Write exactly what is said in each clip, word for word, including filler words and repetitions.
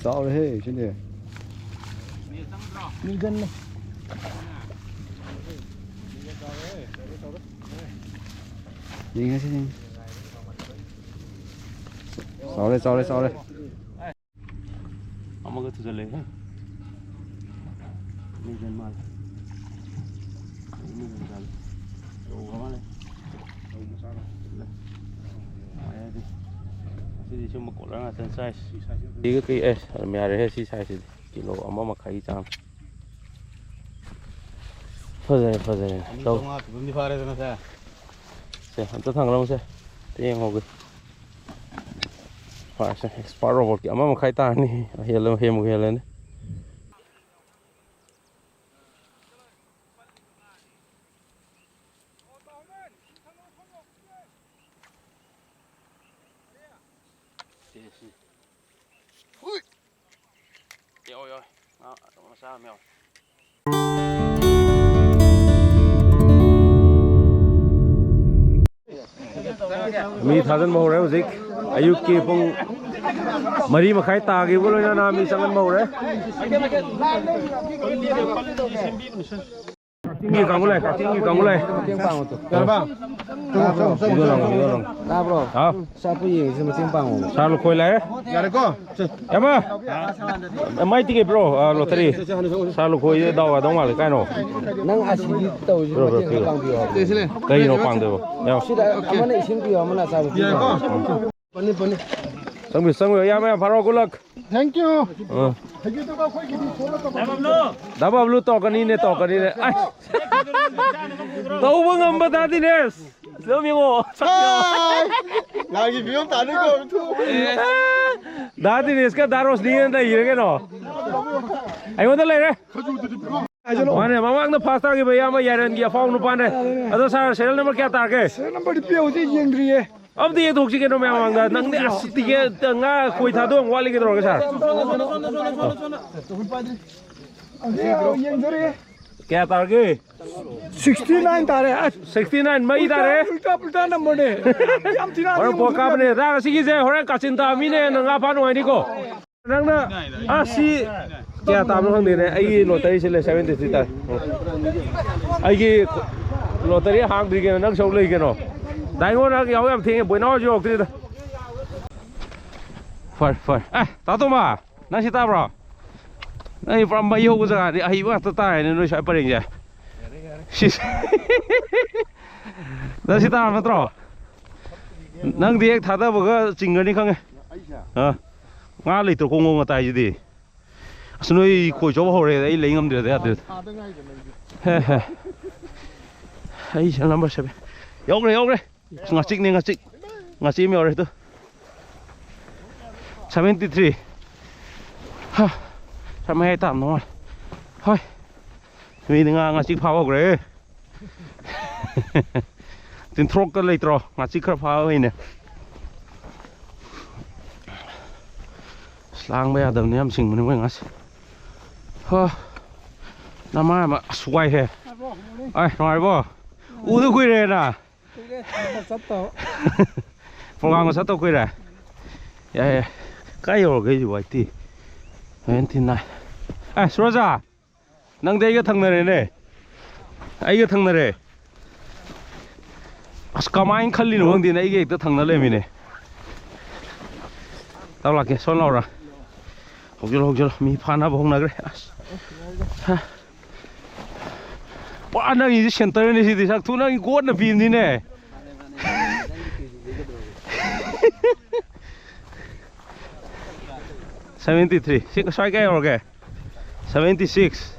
ꯆꯥꯎꯔꯦꯍꯦ ꯁꯤꯗꯤ꯫ ꯅꯤꯜꯖꯟꯅꯦ꯫ ꯌꯦꯡꯉꯁꯤ, ꯌꯦꯡꯉꯁꯤ꯫ ꯆꯥꯎꯔꯦ, ꯆꯥꯎꯔꯦ, ꯆꯥꯎꯔꯦ꯫ ꯑꯃꯒ ꯊꯨꯖꯜꯂꯛꯑꯦꯍꯦ꯫ ꯅꯤꯜꯖꯟ ꯃꯥꯜꯂꯦ꯫ ꯅꯤꯜꯖꯟ ꯃꯥꯜꯂꯦ꯫ ꯌꯧꯈ꯭ꯔ ꯃꯥꯜꯂꯦ꯫ ꯌꯧ ꯃꯆꯥꯔꯣ? ꯂꯩ꯫ ꯃꯌꯥꯏꯗꯤ꯫ ꯉꯁꯤꯗꯤ ꯁꯨꯝꯕ ꯀꯣꯠꯂ ꯉꯥꯛꯇꯅꯤ ꯆꯥꯏꯁꯦ꯫ ꯁꯤ size ꯁꯤꯒ ꯀꯩ, ꯑꯦ, ꯑꯗꯨꯝ ꯌꯥꯔꯦꯍꯦ ꯁꯤ size ꯁꯤꯗꯤ꯫ ꯀꯤꯂꯣ ꯑꯃ ꯃꯈꯥꯏꯒꯤ ꯆꯥꯡ꯫ ꯐꯖꯔꯦ, ꯐꯖꯔꯦ꯫ ꯑꯅꯤ ꯇꯧ꯫ ꯆꯥꯝꯃꯉꯥ ꯄꯤꯕ ꯑꯃꯗꯤ ꯐꯥꯔꯦꯗꯅ ꯁꯦ꯫ ꯁꯦ, ꯑꯝꯇ ꯊꯥꯡꯒꯠꯂꯝꯃꯨꯁꯦ꯫ ꯑꯝꯇ ꯌꯦꯡꯍꯧꯒꯦ꯫ ꯐꯥꯔꯁꯦ, expert robot ꯀꯤ ꯑꯃ ꯃꯈꯥꯏ ꯇꯥꯔꯅꯤ꯫ ꯍꯦꯜꯂ-, ꯍꯦꯟꯕꯨ ꯍꯦꯜꯂꯅꯤ꯫ ꯌꯥꯎ, ꯌꯥꯎ꯫ ꯉꯥ ꯃꯆꯥ ꯑꯃ ꯌꯥꯎ꯫ ꯃꯤ ꯊꯥꯖꯤꯟꯕ ꯍꯧꯔꯦ ꯍꯧꯖꯤꯛ꯫ ꯑꯌꯨꯛꯀꯤ ꯄꯨꯡ ꯃꯔꯤ ꯃꯈꯥꯏ ꯇꯥꯈꯤꯕꯒ ꯂꯣꯏꯅꯅ ꯃꯤ ꯆꯪꯍꯟꯕ ꯍꯧꯔꯦ꯫ ꯀꯛꯆꯤꯡꯒꯤ ꯀꯥꯡꯕꯨ ꯂꯥꯛꯑꯦ, ꯀꯛꯆꯤꯡꯒꯤ ꯀꯥꯡꯕꯨ ꯂꯥꯛꯑꯦ꯫ ꯃꯇꯦꯡ ꯄꯥꯡꯉꯣ ꯇꯨ꯫ ꯌꯥꯔꯕ? ꯆꯪꯉꯣ, ꯆꯪꯉꯣ, ꯆꯪꯉꯣ, ꯚꯤꯗꯤꯑꯣ ꯅꯝꯒꯦ, ꯆꯪꯉꯣ꯫ ꯚꯤꯗꯤꯑꯣ ꯅꯝꯒꯦ꯫ ꯇꯥꯕ꯭ꯔꯣ? ꯍꯥꯎ꯫ ꯆꯥꯛꯇꯣ ꯌꯦꯡꯉꯤꯁꯦ ꯃꯇꯦꯡ ꯄꯥꯡꯉꯣ꯫ ꯁꯥꯔ ꯂꯨꯈꯣꯏ ꯂꯥꯛꯑꯦ꯫ ꯌꯥꯔꯦꯀꯣ? ꯁꯦ꯫ ꯑꯦꯃ! ꯃꯥꯏ ꯇꯤꯀꯦꯠ ꯄꯤꯔꯛꯑꯣ, ꯑ, ꯂꯣꯇꯔꯤ꯫ ꯁꯥꯔ ꯂꯨꯈꯣꯏꯁꯦ ꯗꯥꯎ ꯌꯥꯗꯧ ꯃꯥꯜꯂꯦ, ꯀꯥꯏꯅꯣ? ꯅꯪ ꯑꯁꯤꯒꯤ ꯇꯧꯔꯤꯁꯦ ꯄꯤꯔꯛꯑꯣ, ꯃꯇꯦꯡ ꯄꯤꯔꯛꯑꯣ, ꯈꯔ ꯄꯥꯡꯕꯤꯌꯣ ꯍꯥꯏꯕ꯫ ꯁꯤꯂꯦ꯫ ꯀꯩꯅꯣ ꯄꯥꯡꯗꯣꯏꯕ? ꯌꯥꯎ꯫ ꯁꯤꯗ ꯑꯃꯅ ꯏꯁꯤꯡ ꯄꯤꯌꯣ, ꯑꯃꯅ ꯑꯆꯥꯄꯣꯠ ꯄꯤꯌꯣ꯫ ꯌꯥꯔꯦꯀꯣ? ꯄꯅꯤ, ꯄꯅꯤ꯫ ꯆꯪꯕꯤꯌꯨ, ꯆꯪꯕꯤꯌꯨ, ꯏꯌꯥꯝꯕ, ꯌꯥꯝ ꯐꯔꯣ, good luck꯫ Thank you꯫ ꯑ꯫ ꯗꯥ ꯕꯕꯂꯨ ꯇꯧꯔꯛꯀꯅꯤꯅꯦ, ꯇꯧꯔꯛꯀꯅꯤꯅꯦ꯫ ꯑꯁ! ꯇꯧꯕ ꯉꯝꯕ ꯗꯥ ꯗꯤꯅꯦꯁ꯫ ꯑꯗꯨꯝ ꯌꯦꯡꯉꯣ꯫ ꯍꯥꯏ! ꯂꯥꯡꯒꯤ ꯐꯤꯕꯝ ꯇꯥꯗꯣꯏꯀꯣ, ꯊꯨ꯫ ꯗꯥ ꯗꯤꯅꯦꯁꯀ ꯗꯥ ꯔꯣꯁꯅꯤꯅ ꯅꯩꯔꯦ ꯀꯩꯅꯣ꯫ ꯑꯩꯉꯣꯟꯗ ꯂꯩꯔꯦ꯫ ꯃꯥꯅꯦ, ꯃꯃꯥꯡꯗ first ꯇꯥꯈꯤꯕ ꯏꯌꯥꯝꯕ ꯌꯥꯏꯔꯟꯒꯤ ꯑꯐꯥꯎ ꯅꯨꯄꯥꯅꯦ꯫ ꯑꯗꯣ ꯁꯥꯔ, serial number ꯀꯌꯥ ꯇꯥꯔꯒꯦ? Serial number ꯗꯤ ꯄꯤꯌꯨ, ꯍꯧꯖꯤꯛ ꯌꯦꯡꯗ꯭ꯔꯤꯌꯦ꯫ ꯑꯝꯇ ꯌꯦꯡꯊꯣꯛꯁꯤ ꯀꯩꯅꯣ ꯃꯌꯥꯝ ꯃꯃꯥꯡꯗ꯫ ꯅꯪꯗꯤ ꯑꯁ ꯇꯤꯀꯦꯠ ꯉꯥ ꯈꯣꯏ ꯊꯥꯗꯣꯛ ꯌꯥꯝ ꯋꯥꯠꯂꯤ ꯀꯩꯗꯧꯔꯒꯦ ꯁꯥꯔ? ꯌꯦꯡꯖꯔꯤ꯫ ꯀꯌꯥ ꯇꯥꯔꯒꯦ? Sixty nine ꯇꯥꯔꯦ꯫ ꯑꯁ, sixty nine ꯃꯩ ꯇꯥꯔꯦ꯫ ꯎꯜꯇꯥ ꯄꯨꯜꯇꯥ number ꯅꯦ꯫ ꯌꯥꯝ ꯊꯤꯅ ꯍꯣꯔꯦꯟ ꯄꯣꯠ ꯀꯥꯞꯄꯅꯦ꯫ ꯅꯪ ꯑꯁꯤꯒꯤꯁꯦ ꯍꯣꯔꯦꯟ ꯀꯥꯆꯤꯟ ꯇꯥꯕ ꯃꯤꯅ ꯍꯦꯟꯅ ꯉꯥ ꯐꯥ ꯅꯨꯡꯉꯥꯏꯅꯤꯀꯣ꯫ ꯅꯪꯅ ꯑꯁꯤ ꯀꯌꯥ ꯇꯥꯕꯅꯣ ꯈꯪꯗꯦꯅꯦ꯫ ꯑꯩꯒꯤ ꯂꯣꯇꯔꯤꯁꯦ ꯂꯩ, ꯁꯚꯦꯟꯇꯤ ꯊ꯭ꯔꯤ ꯇꯥꯏ꯫ ꯑꯩꯒꯤ ꯂꯣꯇꯔꯤ ꯍꯥꯡꯗ꯭ꯔꯤ ꯀꯩꯅꯣ, ꯅꯪ ꯁꯔꯨꯛ ꯂꯩ ꯀꯩꯅꯣ꯫ ꯗꯥꯏꯉꯣ, ꯅꯪ ꯌꯥꯍꯧ ꯌꯥꯝ ꯊꯦꯡꯉꯦ, ꯕꯣꯏꯅꯥꯎꯁꯨ ꯌꯧꯔꯛꯇ꯭ꯔꯤꯗ꯫ ꯐꯔꯦ ꯐꯔꯦ꯫ ꯑꯦ, ꯇꯥ ꯇꯣꯝꯕ, ꯅꯪ ꯁꯤ ꯇꯥꯕ꯭ꯔꯣ? ꯅꯪ ꯄꯨꯔꯥ ꯃꯩ ꯍꯧꯕ ꯖꯒꯥꯗꯤ ꯑꯍꯩꯕ ꯉꯥꯛꯇ ꯇꯥꯔꯦꯅꯦ ꯅꯣꯏ ꯁ꯭ꯋꯥꯏ ꯄꯔꯦꯡꯁꯦ꯫ ꯁꯤꯁ꯫ ꯅꯪ ꯁꯤ ꯇꯥꯔꯕ ꯅꯠꯇ꯭ꯔꯣ? ꯅꯪꯗꯤ ꯍꯦꯛ ꯊꯥꯗꯕꯒ ꯆꯤꯡꯒꯅꯤ ꯈꯪꯉꯦ꯫ ꯑꯥ꯫ ꯉꯥ ꯂꯩꯇ꯭ꯔꯣ ꯀꯣꯡꯒꯣ ꯃꯇꯥꯏꯁꯤꯗꯤ? ꯑꯁ, ꯅꯣꯏ ꯈꯣꯏ ꯆꯣꯞꯄ ꯍꯧꯔꯦ, ꯑꯩ ꯂꯩ ꯉꯝꯗ꯭ꯔꯦꯗ, ꯌꯥꯗ꯭ꯔꯦꯗ꯫ ꯍꯦ, ꯍꯦ꯫ ꯑꯩ ꯁꯦꯜ ꯅꯝꯕꯔ ꯁꯚꯦꯟ꯫ ꯌꯧꯈ꯭ꯔꯦ, ꯌꯧꯈ꯭ꯔꯦ꯫ ꯉꯥꯆꯤꯛꯅꯦ, ꯉꯥꯆꯤꯛ꯫ ꯉꯥꯆꯤꯛ ꯑꯃ ꯌꯧꯔꯦ ꯑꯗꯨ꯫ Seventy three. ꯍꯥ꯫ ꯁ꯭ꯋꯥꯏ ꯃꯌꯥꯏ ꯇꯥꯔꯝꯗꯧ ꯃꯥꯜꯂꯦ꯫ ꯍꯣꯏ꯫ ꯃꯤꯗꯤ ꯉꯥ, ꯉꯥꯆꯤꯛ ꯐꯥꯕ ꯍꯧꯈ꯭ꯔꯦ꯫ ꯇꯤꯟꯊ꯭ꯔꯣꯛꯀ ꯂꯩꯇ꯭ꯔꯣ? ꯉꯥꯆꯤꯛ ꯈꯔ ꯐꯥꯕ ꯐꯩꯅꯦ꯫ ꯑꯁ, ꯂꯥꯡꯕ ꯌꯥꯗꯕꯅꯤ, ꯌꯥꯝ ꯁꯤꯡꯕꯅꯤ ꯃꯣꯏ ꯉꯥꯁꯦ꯫ ꯍꯣ, ꯅꯃꯥ ꯑꯃ, ꯑꯁ, ꯋꯥꯏꯍꯦ꯫ ꯑꯥꯏ, ꯅꯨꯡꯉꯥꯏꯔꯤꯕꯣ? ꯎꯗ ꯀꯨꯏꯔꯦꯅ꯫ ꯀꯨꯏꯔꯦ, ꯊꯕꯛ ꯆꯠꯇꯕ꯫ ꯄ꯭ꯔꯣꯒꯥꯝꯒ ꯆꯠꯇꯕ ꯀꯨꯏꯔꯦ꯫ ꯌꯥꯏ, ꯌꯥꯏ꯫ ꯀꯥꯏ ꯌꯧꯔꯒꯦ ꯑꯩꯁꯤꯕꯨ? Eighty, seventy nine. ꯑꯦ, ꯁꯨꯔꯖꯥ! ꯅꯪꯗꯤ ꯑꯩꯒ ꯊꯪꯅꯔꯦꯅꯦ꯫ ꯑꯩꯒ ꯊꯪꯅꯔꯦ꯫ ꯑꯁ, ꯀꯃꯥꯏꯅ ꯈꯜꯂꯤꯅꯣ ꯈꯪꯗꯦꯅꯦ, ꯑꯩꯒ ꯍꯦꯛꯇ ꯊꯪꯅ ꯂꯩꯔꯝꯃꯤꯅꯦ꯫ ꯇꯥꯎ ꯂꯥꯛꯀꯦ, ꯁꯣꯟ ꯂꯥꯎꯔ꯫ ꯍꯧꯖꯤꯜꯂꯣ, ꯍꯧꯖꯤꯜꯂꯣ, ꯃꯤ ꯐꯥꯅꯕ ꯍꯧꯅꯈ꯭ꯔꯦ꯫ ꯑꯁ꯫ ꯍꯥ꯫ ꯄꯨꯔꯥ ꯅꯪꯒꯤꯁꯦ ꯁꯦꯟꯇꯔꯅꯤ ꯁꯤꯗꯤ, ꯁꯛ ꯊꯨ ꯅꯪꯒꯤ ꯒꯣꯠꯅ ꯄꯤꯕꯅꯤꯅꯦ꯫ Seventy three. ꯁꯤ ꯁ꯭ꯋꯥꯏ ꯀꯌꯥ ꯌꯧꯔꯒꯦ? Seventy six.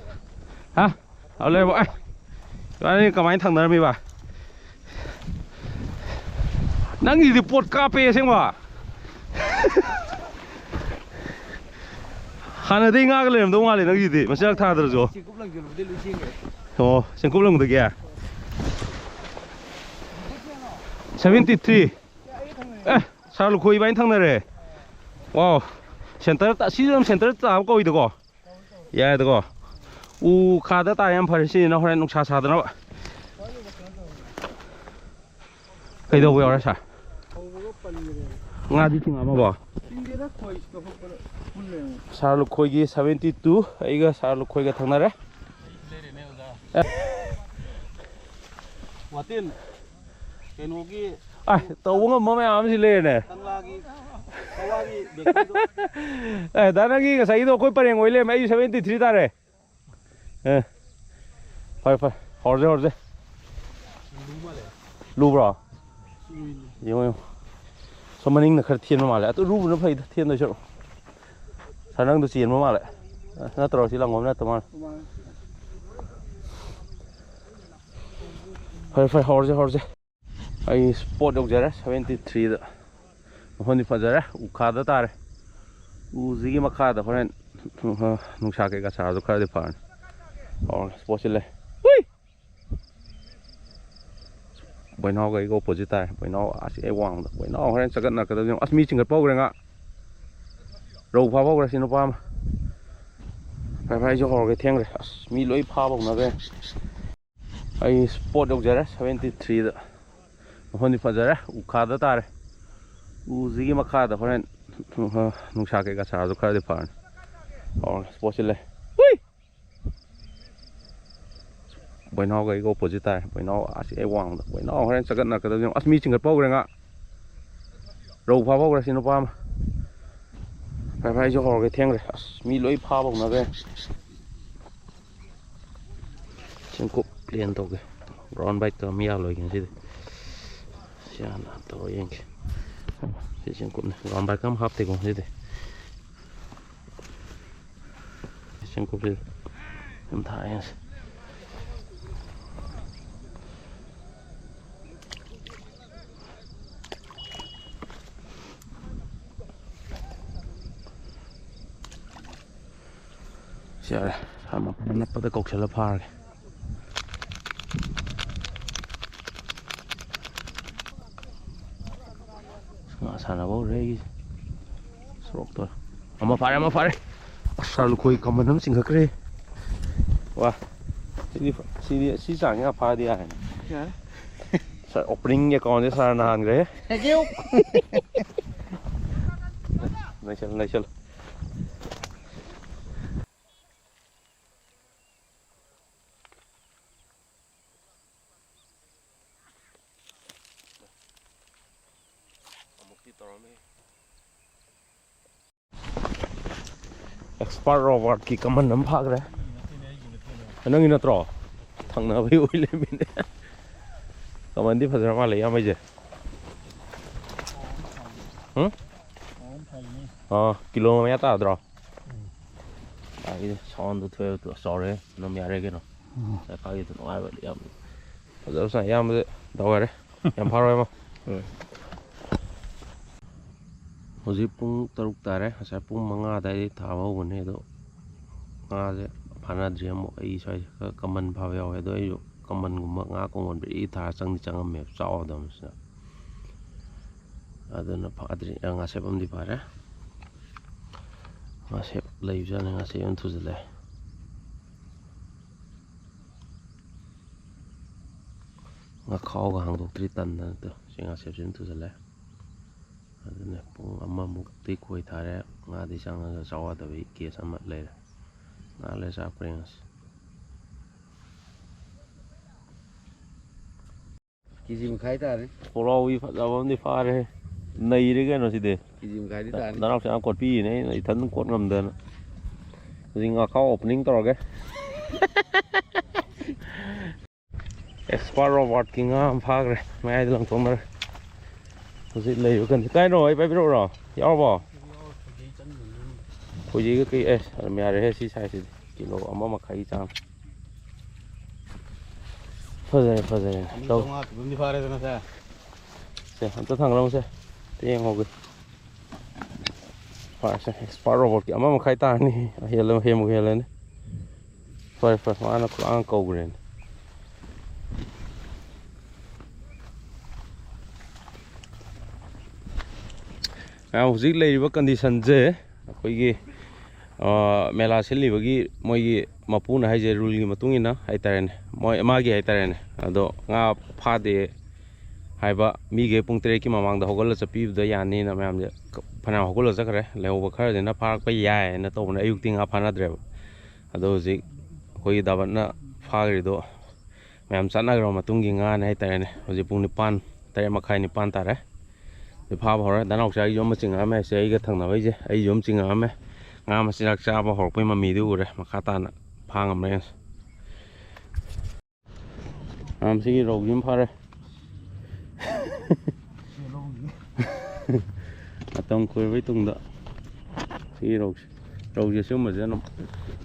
ꯍꯥ? ꯑꯧ ꯂꯩꯔꯕꯣ? ꯑꯦ! ꯏꯕꯥꯅꯤ ꯀꯃꯥꯏꯅ ꯊꯪꯅꯔꯝꯃꯤꯕ? ꯅꯪꯒꯤꯗꯤ ꯄꯣꯠ ꯀꯥꯞꯄꯦ ꯑꯁꯦꯡꯕ꯫ ꯍꯥꯟꯅꯗꯩ ꯉꯥꯒ ꯂꯩꯔꯝꯗꯧ ꯃꯥꯜꯂꯦ ꯅꯪꯒꯤꯗꯤ, ꯃꯆꯤꯟꯖꯥꯛ ꯊꯥꯗ꯭ꯔꯁꯨ꯫ ꯆꯦꯡꯀꯨꯞ ꯂꯪꯁꯤꯜꯂꯨꯕꯗꯩ ꯂꯣꯏ ꯆꯦꯟꯈ꯭ꯔꯦ꯫ ꯑꯣ, ꯆꯦꯡꯀꯨꯞ ꯂꯪꯕꯗꯒꯤ? Seventy three. ꯑꯦ, ꯁꯥꯔ ꯂꯨꯈꯣꯏ ꯏꯕꯥꯅꯤ ꯊꯪꯅꯔꯦ꯫ ꯋꯥꯎ, ꯁꯦꯟꯇꯔ ꯇꯥ-, ꯁꯤꯁꯨ ꯑꯗꯨꯝ ꯁꯦꯟꯇꯔ ꯇꯥꯕ ꯀꯧꯏꯗꯀꯣ? ꯌꯥꯏꯗꯀꯣ? ꯎ ꯈꯥꯗ ꯇꯥꯔꯦ, ꯌꯥꯝ ꯐꯔꯦ꯫ ꯁꯤꯁꯤꯅ ꯍꯣꯔꯦꯟ ꯅꯨꯡꯁꯥ ꯁꯥꯗꯅꯕ꯫ ꯀꯩꯗꯧꯕ ꯌꯥꯎꯔꯦ, ꯁꯥꯔ? ꯍꯧꯕꯒ ꯄꯟꯈ꯭ꯔꯦ꯫ ꯉꯥꯗꯤ ꯆꯤꯡꯉꯛꯑꯝꯃꯕꯣ? ꯆꯤꯡꯗꯦꯗ, ꯈꯣꯏ ꯆꯣꯞꯄꯛꯄꯗ ꯄꯨꯜ ꯂꯩꯔꯝꯃꯦ꯫ ꯁꯥꯔ ꯂꯨꯈꯣꯏꯒꯤ seventy two, ꯑꯩꯒ ꯁꯥꯔ ꯂꯨꯈꯣꯏꯒ ꯊꯪꯅꯔꯦ꯫ ꯑꯦ꯫ ꯋꯥꯇꯤꯟ, ꯀꯩꯅꯣꯒꯤ ꯑꯥꯏ, ꯇꯧꯕ ꯉꯝꯕ ꯃꯌꯥꯝ ꯑꯃꯁꯤ ꯂꯩꯔꯦꯅꯦ꯫ ꯀꯪꯂꯥꯒꯤ, ꯀꯪꯂꯥꯒꯤ ꯕꯦꯀꯔꯤꯗꯣ꯫ ꯑꯦ, ꯗꯥ, ꯅꯪꯒꯤ ꯉꯁꯥꯏꯒꯤꯗꯣ ꯑꯩꯈꯣꯏ ꯄꯔꯦꯡ ꯑꯣꯏ ꯂꯩꯔꯝꯃꯦ, ꯑꯩꯁꯨ seventy three ꯇꯥꯔꯦ꯫ ꯑꯦ, ꯐꯔꯦ, ꯐꯔꯦ, ꯍꯧꯔꯁꯦ, ꯍꯧꯔꯁꯦ꯫ ꯂꯨꯕ꯭ꯔꯣ? ꯌꯦꯡꯉꯣ, ꯌꯦꯡꯉꯣ꯫ ꯁꯣꯝ ꯃꯅꯤꯡꯅ ꯈꯔ ꯊꯦꯟꯕ ꯃꯥꯜꯂꯦ꯫ ꯑꯗꯨ ꯂꯨꯕꯅ ꯐꯩꯗ, ꯊꯦꯟꯗꯣꯏ ꯁꯔꯨꯛ꯫ ꯁꯥꯔ, ꯅꯪꯗꯣ ꯆꯦꯟꯕ ꯃꯥꯜꯂꯦ꯫ ꯅꯠꯇ꯭ꯔꯣ? ꯁꯤ ꯂꯪꯒꯣꯝ ꯅꯠꯇ ꯃꯥꯜꯂꯦ꯫ ꯐꯔꯦ, ꯐꯔꯦ, ꯍꯧꯔꯁꯦ, ꯍꯧꯔꯁꯦ꯫ ꯑꯩ spot ꯌꯧꯖꯔꯦ, seventy three ꯗ꯫ ꯃꯐꯝꯗꯤ ꯐꯖꯔꯦ, ꯎꯈꯥꯗ ꯇꯥꯔꯦ꯫ ꯎꯁꯤꯒꯤ ꯃꯈꯥꯗ ꯍꯣꯔꯦꯟ ꯅꯨꯡꯁꯥ ꯀꯩꯀꯥ ꯁꯥꯔꯁꯨ ꯈꯔꯗꯤ ꯐꯔꯅꯤ꯫ ꯍꯧꯔꯦ, spot ꯁꯤ ꯂꯩ꯫ ꯍꯨꯏ! ꯕꯣꯏꯅꯥꯎꯒ ꯑꯩꯒ opposite ꯇꯥꯔꯦ꯫ ꯕꯣꯏꯅꯥꯎ ꯑꯁꯤ ꯑꯩ ꯋꯥꯡꯃꯗ꯫ ꯕꯣꯏꯅꯥꯎ ꯍꯣꯔꯦꯟ ꯆꯒꯠꯅꯔꯛꯀꯗꯕꯁꯦ ꯌꯦꯡꯉꯣ꯫ ꯑꯁ, ꯃꯤ ꯆꯤꯡꯈꯠꯄ ꯍꯧꯈ꯭ꯔꯦ ꯉꯥ꯫ ꯔꯧ ꯐꯥꯕ ꯍꯧꯈ꯭ꯔꯦ ꯁꯤ ꯅꯨꯄꯥ ꯑꯃ꯫ ꯐꯔꯦ, ꯐꯔꯦ, ꯑꯩꯁꯨ ꯍꯧꯔꯒꯦ, ꯊꯦꯡꯈ꯭ꯔꯦ꯫ ꯑꯁ, ꯃꯤ ꯂꯣꯏ ꯐꯥꯕ ꯍꯧꯅꯈ꯭ꯔꯦ꯫ ꯑꯩ spot ꯌꯧꯖꯔꯦ, seventy three ꯗ꯫ ꯃꯐꯝꯗꯤ ꯐꯖꯔꯦ, ꯎꯈꯥꯗ ꯇꯥꯔꯦ꯫ ꯎꯁꯤꯒꯤ ꯃꯈꯥꯗ ꯍꯣꯔꯦꯟ ꯅꯨꯡꯁꯥ ꯀꯩꯀꯥ ꯁꯥꯔꯁꯨ ꯈꯔꯗꯤ ꯐꯔꯅꯤ꯫ ꯍꯧꯔꯦ, spot ꯁꯤ ꯂꯩ꯫ ꯍꯨꯏ! ꯕꯣꯏꯅꯥꯎꯒ ꯑꯩꯒ opposite ꯇꯥꯔꯦ꯫ ꯕꯣꯏꯅꯥꯎ ꯑꯁꯤ ꯑꯩ ꯋꯥꯡꯃꯗ꯫ ꯕꯣꯏꯅꯥꯎ ꯍꯣꯔꯦꯟ ꯆꯒꯠꯅꯔꯛꯀꯗꯕꯁꯦ ꯌꯦꯡꯉꯣ꯫ ꯑꯁ, ꯃꯤ ꯆꯤꯡꯈꯠꯄ ꯍꯧꯈ꯭ꯔꯦ ꯉꯥ꯫ ꯔꯧ ꯐꯥꯕ ꯍꯧꯈ꯭ꯔꯦ ꯁꯤ ꯅꯨꯄꯥ ꯑꯃ꯫ ꯐꯔꯦ, ꯐꯔꯦ, ꯑꯩꯁꯨ ꯍꯧꯔꯒꯦ, ꯊꯦꯡꯈ꯭ꯔꯦ꯫ ꯑꯁ, ꯃꯤ ꯂꯣꯏ ꯐꯥꯕ ꯍꯧꯅꯈ꯭ꯔꯦ꯫ ꯆꯤꯡꯀꯨꯞ plan ꯇꯧꯒꯦ꯫ Ground bite ꯇꯧꯔ ꯃꯤ ꯌꯥꯜꯂꯣꯏꯒꯦ ꯉꯁꯤꯗꯤ꯫ ꯁꯤ ꯍꯥꯟꯅ ꯇꯧꯔ ꯌꯦꯡꯒꯦ꯫ ꯁꯤ ꯆꯤꯡꯀꯨꯞꯅꯤ꯫ Ground bite ꯀ ꯑꯃ ꯍꯥꯞꯇꯦꯀꯣ ꯉꯁꯤꯗꯤ꯫ ꯆꯤꯡꯀꯨꯞꯁꯤ ꯑꯗꯨꯝ ꯊꯥꯛꯑꯦ ꯉꯁꯤ꯫ ꯁꯤ ꯌꯥꯔꯦ꯫ ꯁꯥ ꯃꯈꯣꯡ ꯅꯞꯄꯗ ꯀꯧꯁꯜꯂ ꯐꯥꯔꯒꯦ꯫ ꯉꯥ ꯁꯥꯟꯅꯕ ꯍꯧꯔꯦ ꯑꯩꯒꯤꯁꯦ꯫ ꯁꯣꯔꯣꯛꯇ꯫ ꯑꯃ ꯐꯥꯔꯦ, ꯑꯃ ꯐꯥꯔꯦ꯫ ꯑꯁ, ꯁꯥꯔ ꯂꯨꯈꯣꯏ ꯀꯃꯟ ꯑꯃ ꯆꯤꯡꯈꯠꯈ꯭ꯔꯦ꯫ ꯋꯥ꯫ ꯁꯤꯗꯤ, ꯁꯤꯗꯤ, ꯁꯤ ꯆꯥꯡꯁꯤ ꯉꯥ ꯐꯥꯗꯤ ꯌꯥꯔꯦꯅꯦ꯫ ꯌꯥꯔꯦ꯫ ꯁꯥꯔ, opening account ꯁꯦ ꯁꯥꯔꯅ ꯍꯥꯡꯈ꯭ꯔꯦ꯫ Thank you꯫ ꯅꯩꯁꯜꯂꯨ, ꯅꯩꯁꯜꯂꯨ꯫ ꯑꯃꯨꯛꯇꯤ ꯇꯧꯔꯝꯃꯤ꯫ ꯑꯦꯛꯁꯄꯥꯔꯠ ꯔꯣꯕꯥꯔꯠꯀꯤ ꯀꯃꯟ ꯑꯃ ꯐꯥꯈ꯭ꯔꯦ꯫ ꯅꯪꯒꯤ ꯅꯠꯇ꯭ꯔꯣ? ꯊꯪꯅꯕꯒꯤ ꯑꯣꯏ ꯂꯩꯔꯝꯃꯤꯅꯦ꯫ ꯀꯃꯟꯗꯤ ꯐꯖꯔ ꯃꯥꯜꯂꯦ, ꯏꯌꯥꯝꯕꯩꯁꯦ꯫ ꯎꯝ? ꯑꯥ, ꯀꯤꯂꯣ ꯃꯌꯥ ꯇꯥꯗ꯭ꯔꯣ? ꯎꯝ꯫ ꯇꯥꯒꯤꯗꯤ ꯁꯥꯎꯟꯗꯣ ꯊꯣꯛꯑꯦ, ꯆꯥꯎꯔꯦ, ꯑꯗꯨꯝ ꯌꯥꯔꯦ ꯀꯩꯅꯣ꯫ ꯎꯝ꯫ ꯉꯁꯥꯏ ꯐꯥꯈꯤꯕꯗꯣ ꯅꯨꯡꯉꯥꯏꯕꯅꯤ ꯌꯥꯝ꯫ ꯐꯖꯕ ꯁꯥꯏ, ꯏꯌꯥꯝꯕꯁꯦ ꯗꯥꯎ ꯌꯥꯔꯦ꯫ ꯌꯥꯝ ꯐꯥꯔꯣꯏ ꯑꯃ꯫ ꯍꯣꯏ꯫ ꯍꯧꯖꯤꯛ ꯄꯨꯡ ꯇꯔꯨꯛ ꯇꯥꯔꯦ꯫ ꯉꯁꯥꯏ ꯄꯨꯡ ꯃꯉꯥ ꯑꯗꯨꯋꯥꯏꯗꯒꯤ ꯊꯥꯕ ꯍꯧꯕꯅꯦ, ꯑꯗꯣ ꯉꯥꯁꯦ ꯐꯥꯅꯗ꯭ꯔꯤ ꯑꯃꯨꯛ꯫ ꯑꯩ ꯁ꯭ꯋꯥꯏꯗ ꯈꯔ ꯀꯃꯟ ꯐꯥꯕ ꯌꯥꯎꯋꯦ, ꯑꯗꯣ ꯑꯩꯁꯨ ꯀꯃꯟꯒꯨꯝꯕ ꯉꯥ ꯀꯣꯡꯒꯣꯟ ꯕ꯭ꯔꯤ ꯊꯥꯔ ꯆꯪꯗꯤ ꯆꯪꯉꯝꯃꯦꯕ, ꯆꯥꯎꯗꯕꯅꯤꯅ꯫ ꯑꯗꯨꯅ ꯐꯥꯗ꯭ꯔꯤ꯫ ꯑ, ꯉꯥꯁꯦꯞ ꯑꯃꯗꯤ ꯐꯥꯔꯦ꯫ ꯉꯥꯁꯦꯞ ꯂꯩꯕꯖꯥꯠꯅꯤ, ꯉꯥꯁꯦꯞ ꯌꯥꯝ ꯊꯨꯖꯜꯂꯛꯑꯦ꯫ ꯉꯥꯈꯥꯎꯒ ꯍꯥꯡꯗꯣꯛꯇ꯭ꯔꯤ ꯇꯟꯗꯅ꯫ ꯇꯨ, ꯁꯤ ꯉꯥꯁꯦꯞꯁꯤ ꯌꯥꯝ ꯊꯨꯖꯜꯂꯛꯑꯦ꯫ ꯑꯗꯨꯅꯦ ꯄꯨꯡ ꯑꯃꯃꯨꯛꯇꯤ ꯈꯣꯏ ꯊꯥꯔꯦ꯫ ꯉꯥꯗꯤ ꯆꯪꯉꯒ ꯆꯥꯎ ꯌꯥꯗꯕꯒꯤ ꯀꯦꯁ ꯑꯃ ꯂꯩꯔꯦ꯫ ꯉꯥ ꯂꯩꯔ ꯆꯥꯛꯄ꯭ꯔ ꯌꯦꯡꯉꯁꯤ꯫ ꯀꯦꯖꯤ ꯃꯈꯥꯏ ꯇꯥꯔꯦ꯫ ꯄꯨꯛꯂꯥꯎꯕꯤ ꯐꯖꯕ ꯑꯃꯗꯤ ꯐꯥꯔꯦ꯫ ꯅꯩꯔꯦ ꯀꯩꯅꯣ ꯁꯤꯗꯤ꯫ ꯀꯦꯖꯤ ꯃꯈꯥꯏꯗꯤ ꯇꯥꯔꯅꯤ꯫ ꯅꯅꯥꯎꯁꯥ ꯌꯥꯝ ꯀꯣꯠꯄꯤꯔꯤꯅꯦ, ꯑꯩꯅ ꯏꯊꯟ ꯀꯣꯠ ꯉꯝꯗꯅ꯫ ꯍꯧꯖꯤꯛ ꯉꯥꯈꯥꯎ ꯑꯣꯄꯅꯤꯡ ꯇꯧꯔꯒꯦ꯫ ꯑꯦꯛꯁꯄꯥꯔꯠ ꯔꯣꯕꯥꯔꯠꯀꯤ ꯉꯥ ꯑꯃ ꯐꯥꯈ꯭ꯔꯦ, ꯃꯌꯥꯏꯗ ꯂꯪꯊꯣꯛꯅꯔꯦ꯫ ꯍꯧꯖꯤꯛ ꯂꯩꯕ ꯀꯟꯗꯤ-, ꯀꯥꯏꯅꯣ? ꯑꯩ ꯄꯥꯏꯕꯤꯔꯛꯎꯔꯣ? ꯌꯥꯎꯔꯕꯣ? ꯈꯣꯏꯖꯤꯒ ꯀꯩ-, ꯑꯦ, ꯑꯗꯨꯝ ꯌꯥꯔꯦꯍꯦ, ꯁꯤ ꯁꯥꯏꯖꯁꯤꯗꯤ꯫ ꯀꯤꯂꯣ ꯑꯃ ꯃꯈꯥꯏꯒꯤ ꯆꯥꯡ꯫ ꯐꯖꯔꯦ, ꯐꯖꯔꯦ꯫ ꯑꯅꯤ ꯇꯧ꯫ ꯆꯥꯝꯃꯉꯥ ꯄꯤꯕ ꯑꯃꯗꯤ ꯐꯥꯔꯦꯗꯅ ꯁꯦ꯫ ꯁꯦ, ꯑꯝꯇ ꯊꯥꯡꯒꯠꯂꯝꯃꯨꯁꯦ꯫ ꯑꯝꯇ ꯌꯦꯡꯍꯧꯒꯦ꯫ ꯐꯥꯔꯁꯦ, ꯑꯦꯛꯁꯄꯥꯔꯠ ꯔꯣꯕꯣꯠꯀꯤ ꯑꯃ ꯃꯈꯥꯏ ꯇꯥꯔꯅꯤ꯫ ꯍꯦꯜꯂ-, ꯍꯦꯟꯕꯨ ꯍꯦꯜꯂꯅꯤ꯫ ꯐꯔꯦ, ꯐꯔꯦ, ꯃꯥꯅ ꯈꯨꯂꯥꯡ ꯀꯧꯈ꯭ꯔꯦꯅꯦ꯫ ꯃꯌꯥꯝ, ꯍꯧꯖꯤꯛ ꯂꯩꯔꯤꯕ ꯀꯟꯗꯤꯁꯟꯁꯦ ꯑꯩꯈꯣꯏꯒꯤ, ꯑ, ꯃꯦꯂꯥ ꯁꯤꯜꯂꯤꯕꯒꯤ ꯃꯣꯏꯒꯤ ꯃꯄꯨꯅ ꯍꯥꯏꯁꯦ, ꯔꯨꯜꯒꯤ ꯃꯇꯨꯡ ꯏꯟꯅ ꯍꯥꯏꯇꯥꯔꯦꯅꯦ, ꯃꯣꯏ, ꯃꯥꯒꯤ ꯍꯥꯏꯇꯥꯔꯦꯅꯦ, ꯑꯗꯣ ꯉꯥ ꯐꯥꯗꯦ, ꯍꯥꯏꯕ ꯃꯤꯒꯩ ꯄꯨꯡ ꯇꯔꯦꯠꯀꯤ ꯃꯃꯥꯡꯗ ꯍꯧꯒꯠꯂ ꯆꯠꯄꯤꯕꯗ ꯌꯥꯅꯤꯅ ꯃꯌꯥꯝꯁꯦ ꯐꯅꯌꯥꯝ ꯍꯧꯒꯠꯂ ꯆꯠꯈ꯭ꯔꯦ꯫ ꯂꯩꯍꯧꯕ ꯈꯔꯁꯤꯅ ꯐꯥꯔꯛꯄ ꯌꯥꯏꯅ ꯇꯧꯕꯅꯦ, ꯑꯌꯨꯛꯇꯤ ꯉꯥ ꯐꯥꯅꯗ꯭ꯔꯦꯕ꯫ ꯑꯗꯣ ꯍꯧꯖꯤꯛ ꯑꯩꯈꯣꯏꯒꯤ ꯗꯥꯕꯠꯅ ꯐꯥꯈ꯭ꯔꯤꯗꯣ ꯃꯌꯥꯝ ꯆꯠꯅꯈ꯭ꯔꯕ ꯃꯇꯨꯡꯒꯤ ꯉꯥꯅꯦ ꯍꯥꯏꯇꯥꯔꯦꯅꯦ꯫ ꯍꯧꯖꯤꯛ ꯄꯨꯡ ꯅꯤꯄꯥꯟ, ꯇꯔꯦꯠ ꯃꯈꯥꯏ, ꯅꯤꯄꯥꯟ ꯇꯥꯔꯦ꯫ ꯍꯧꯖꯤꯛ ꯐꯥꯕ ꯍꯧꯔꯦ꯫ ꯗꯥ ꯅꯥꯎꯆꯥꯒꯤꯁꯨ ꯑꯃ ꯆꯤꯡꯉꯛꯑꯝꯃꯦ꯫ ꯁꯦ ꯑꯩꯒ ꯊꯪꯅꯕꯩꯁꯦ ꯑꯩꯁꯨ ꯑꯃ ꯆꯤꯡꯉꯛꯑꯝꯃꯦ꯫ ꯉꯥ ꯃꯆꯤꯟꯖꯥꯛ ꯆꯥꯕ ꯍꯧꯔꯛꯄꯩ ꯃꯃꯤꯗꯨ ꯎꯔꯦ꯫ ꯃꯈꯥ ꯇꯥꯅ ꯐꯥ ꯉꯝꯕ꯭ꯔꯥ ꯌꯦꯡꯁꯤ꯫ ꯃꯌꯥꯝ ꯁꯤꯒꯤ ꯔꯧꯁꯤ ꯑꯃ ꯐꯥꯔꯦ꯫ ꯃꯇꯝ ꯀꯨꯏꯔꯕꯩ ꯇꯨꯡꯗ ꯁꯤꯒꯤ ꯔꯧꯁꯦ, ꯔꯧꯁꯦ ꯁꯤꯒꯨꯝꯕꯁꯦ ꯑꯗꯨꯝ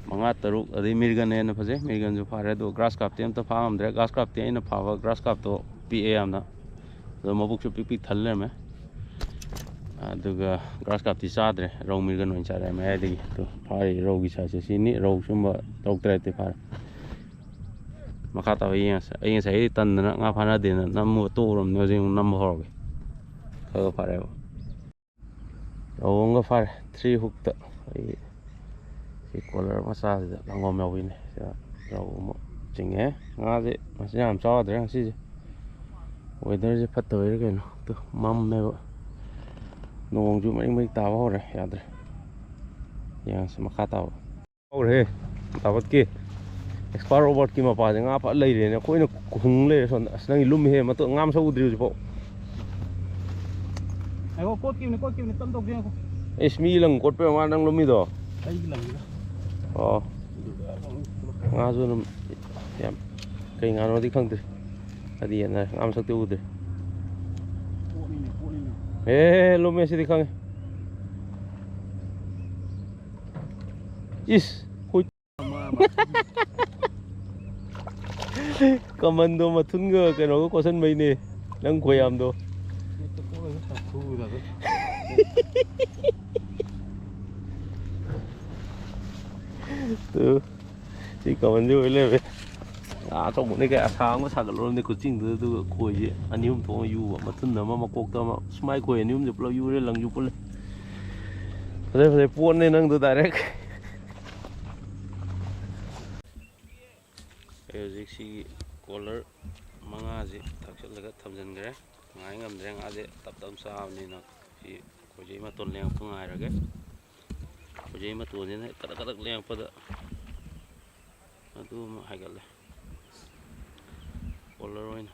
ꯃꯉꯥ, ꯇꯔꯨꯛ, ꯑꯗꯩ ꯃꯤꯔꯒꯟꯅ ꯍꯦꯟꯅ ꯐꯖꯩ꯫ ꯃꯤꯔꯒꯟꯁꯨ ꯐꯥꯔꯦ꯫ ꯑꯗꯣ ꯒ꯭ꯔꯥꯁ ꯀꯥꯞꯇꯤ ꯑꯝꯇ ꯐꯥ ꯉꯝꯗ꯭ꯔꯦ꯫ ꯒ꯭ꯔꯥꯁ ꯀꯥꯞꯇꯤ ꯑꯩꯅ ꯐꯥꯕ ꯒ꯭ꯔꯥꯁ ꯀꯥꯞꯇꯣ ꯄꯤꯛꯑꯦ ꯌꯥꯝꯅ꯫ ꯑꯗꯣ ꯃꯕꯨꯛꯁꯨ ꯄꯤꯛ ꯄꯤꯛ ꯊꯜ ꯂꯩꯔꯝꯃꯦ꯫ ꯑꯗꯨꯒ ꯒ꯭ꯔꯥꯁ ꯀꯥꯞꯇꯤ ꯆꯥꯗ꯭ꯔꯦ, ꯔꯧ ꯃꯤꯔꯒꯟ ꯑꯣꯏꯅ ꯆꯥꯔꯦ ꯃꯌꯥꯏꯗꯒꯤ꯫ ꯑꯗꯣ ꯐꯥꯔꯤ ꯔꯧꯒꯤ size ꯁꯦ ꯁꯤꯅꯤ꯫ ꯔꯧ ꯁꯨꯝꯕ ꯇꯔꯨꯛ ꯇꯔꯦꯠꯇꯤ ꯐꯥꯔꯦ꯫ ꯃꯈꯥ ꯇꯥꯕ ꯌꯦꯡꯉꯁꯦ꯫ ꯑꯩ ꯉꯁꯥꯏꯗꯤ ꯇꯟꯗꯅ ꯉꯥ ꯐꯥꯅꯗꯦꯅ ꯅꯝꯃꯒ ꯇꯣꯛꯎꯔꯕꯅꯦ꯫ ꯍꯧꯖꯤꯛ ꯑꯃꯨꯛ ꯅꯝꯕ ꯍꯧꯔꯒꯦ꯫ ꯈꯔ ꯈꯔ ꯐꯥꯔꯦꯕ꯫ ꯔꯧ ꯑꯃꯒ ꯐꯥꯔꯦ꯫ Three hook ꯇ꯫ ꯑꯩ ꯁꯤ collar ꯃꯆꯥꯁꯤꯗ ꯂꯪꯒꯣꯝ ꯌꯥꯎꯕꯤꯅꯦ꯫ ꯁꯤꯗ ꯔꯧ ꯑꯃ ꯆꯤꯡꯉꯦ꯫ ꯉꯥꯁꯦ ꯃꯁꯤꯡ ꯌꯥꯝ ꯆꯥꯎꯗ꯭ꯔꯦ ꯉꯁꯤꯁꯦ꯫ Weather ꯁꯦ ꯐꯠꯇꯕꯩꯔꯥ ꯀꯩꯅꯣ꯫ ꯇꯨ ꯃꯝꯃꯦꯕ꯫ ꯅꯣꯡꯁꯨ ꯃꯔꯤꯛ ꯃꯔꯤꯛ ꯇꯥꯕ ꯍꯧꯔꯦ꯫ ꯌꯥꯗ꯭ꯔꯦ꯫ ꯌꯦꯡꯉꯁꯤ ꯃꯈꯥ ꯇꯥꯕ꯫ ꯍꯧꯔꯦ꯫ ꯗꯥꯕꯠꯀꯤ expert Robert ꯀꯤ ꯃꯄꯥꯁꯦ ꯉꯥ ꯐ ꯂꯩꯔꯦꯅꯦ꯫ ꯑꯩꯈꯣꯏꯅ ꯈꯨꯡ ꯂꯩꯔꯦ ꯁꯣꯝꯗ꯫ ꯑꯁ, ꯅꯪꯒꯤ ꯂꯨꯝꯃꯤꯍꯦ꯫ ꯃꯇꯨ-, ꯉꯥ ꯃꯁꯛ ꯎꯗ꯭ꯔꯤ ꯍꯧꯖꯤꯛꯐꯥꯎ꯫ ꯉꯥꯏꯈꯣ, ꯀꯣꯠꯈꯤꯕꯅꯤ, ꯀꯣꯠꯈꯤꯕꯅꯤ, ꯇꯞ ꯇꯧꯁꯦ, ꯉꯥꯏꯈꯣ꯫ ꯏꯁ, ꯃꯤ ꯂꯪ ꯀꯣꯠꯄꯩ ꯃꯥ ꯅꯪ ꯂꯨꯝꯃꯤꯗꯣ? ꯑꯩꯒꯤ ꯂꯪꯁꯤꯗ꯫ ꯑꯣ꯫ ꯑꯗꯨꯒ ꯑꯃꯨꯛ ꯉꯥꯁꯨ ꯑꯗꯨꯝ ꯌꯥꯝ ꯀꯩ ꯉꯥꯅꯣꯗꯤ ꯈꯪꯗ꯭ꯔꯤ꯫ ꯑꯗꯤ ꯌꯦꯟꯅꯔꯦ꯫ ꯉꯥ ꯃꯁꯛꯇꯤ ꯎꯗ꯭ꯔꯤ꯫ ꯀꯣꯠꯅꯤꯅꯦ, ꯀꯣꯠꯅꯤꯅꯦ꯫ ꯑꯦ, ꯂꯨꯝꯃꯦ ꯁꯤꯗꯤ ꯈꯪꯉꯦ꯫ ꯏꯁ, ꯍꯨꯏ꯫ ꯀꯃꯟꯗꯣ ꯃꯊꯨꯟꯒ ꯀꯩꯅꯣꯒ ꯀꯣꯠꯁꯟꯕꯩꯅꯦ ꯅꯪ ꯈꯣꯏꯌꯥꯝꯗꯣ꯫ ꯇꯨ, ꯁꯤ ꯀꯃꯟꯁꯦ ꯑꯣꯏ ꯂꯩꯔꯝꯃꯦ꯫ ꯑꯥ, ꯑꯆꯧꯕꯅꯦ ꯀꯩ, ꯑꯁꯥꯡꯕ ꯁꯥꯒꯠꯂꯨꯔꯕꯅꯦ ꯈꯨꯆꯤꯡꯗꯨꯗ, ꯑꯗꯨꯒ ꯈꯣꯏꯁꯦ ꯑꯅꯤ ꯑꯍꯨꯝ ꯊꯣꯛꯑ ꯌꯨꯕ, ꯃꯊꯨꯟ ꯑꯃ ꯃꯀꯣꯛꯇ ꯑꯃ꯫ ꯁꯨꯃꯥꯏ ꯈꯣꯏ ꯑꯅꯤ ꯑꯍꯨꯝꯁꯦ ꯄꯨꯂꯞ ꯌꯨꯔꯦ, ꯂꯪꯁꯨ ꯄꯨꯜꯂꯦ꯫ ꯐꯖꯩ, ꯐꯖꯩ ꯄꯣꯠꯅꯦ ꯅꯪꯗꯣ direct꯫ ꯑꯩ ꯍꯧꯖꯤꯛ ꯁꯤꯒꯤ collar ꯃꯉꯥꯁꯤ ꯊꯥꯛꯆꯤꯜꯂꯒ ꯊꯝꯖꯤꯟꯈ꯭ꯔꯦ꯫ ꯉꯥꯏ ꯉꯝꯗ꯭ꯔꯦ, ꯉꯥꯁꯦ ꯇꯞ ꯇꯞ ꯆꯥꯕꯅꯤꯅ꯫ ꯁꯤ ꯈꯣꯏꯖꯩ ꯃꯇꯣꯟ ꯂꯦꯡꯉꯛꯄ ꯉꯥꯏꯔꯒꯦ꯫ ꯈꯣꯏꯖꯩ ꯃꯇꯣꯟꯁꯤꯅ ꯀꯗꯛ ꯀꯗꯛ ꯂꯦꯡꯉꯛꯄꯗ ꯑꯗꯨ ꯑꯃꯨꯛ ꯍꯥꯏꯒꯠꯂꯦ꯫ ꯀꯣꯂꯔ ꯑꯣꯏꯅ꯫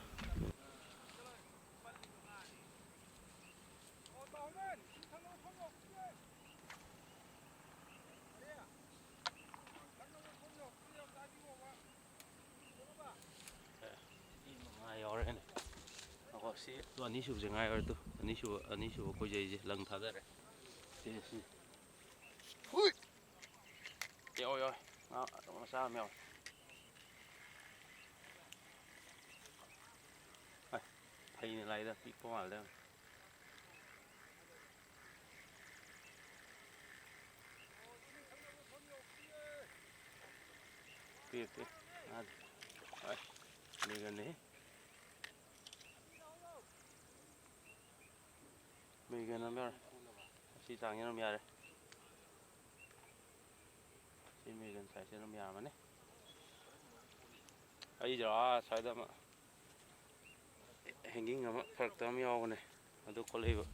ꯉꯥ ꯌꯥꯎꯔꯦꯅꯦ꯫ ꯑꯣ, ꯁꯤ ꯑꯗꯨ ꯑꯅꯤꯁꯨꯕꯁꯦ ꯉꯥ ꯌꯥꯎꯔꯦ꯫ ꯑꯗꯨ ꯑꯅꯤꯁꯨꯕ, ꯑꯅꯤꯁꯨꯕ ꯈꯣꯏꯖꯩꯁꯦ ꯂꯪ ꯊꯥꯗꯔꯦ꯫ ꯁꯤ, ꯁꯤ꯫ ꯍꯨꯏ! ꯌꯥꯎ, ꯌꯥꯎ꯫ ꯉꯥ ꯃꯆꯥ ꯑꯃ ꯌꯥꯎ꯫ ꯑꯦ, ꯐꯩꯅ ꯂꯥꯏꯗ, ꯄꯤꯛꯄ ꯃꯥꯜꯂꯦ꯫ ꯄꯤꯛ, ꯄꯤꯛ꯫ ꯉꯥꯗꯤ꯫ ꯑꯦ, ꯃꯤꯒꯅꯤ꯫ ꯃꯤꯒꯟ ꯑꯃ ꯌꯥꯎꯔꯦ꯫ ꯑꯁꯤ ꯆꯥꯡꯁꯤꯅ ꯑꯗꯨꯝ ꯌꯥꯔꯦ꯫ ꯁꯤ ꯃꯤꯒꯟ ꯁꯥꯏꯖꯁꯦ ꯑꯗꯨꯝ ꯌꯥꯔꯝꯃꯅꯤ꯫ ꯑꯩꯁꯨ ꯑꯥ ꯁ꯭ꯋꯥꯏꯗ ꯑꯃ ꯍꯦꯡꯒꯤꯡ ꯑꯃ ꯐꯔꯛꯇ ꯑꯃ ꯌꯥꯎꯕꯅꯦ, ꯑꯗꯨ ꯈꯣꯠꯂꯛꯏꯕ꯫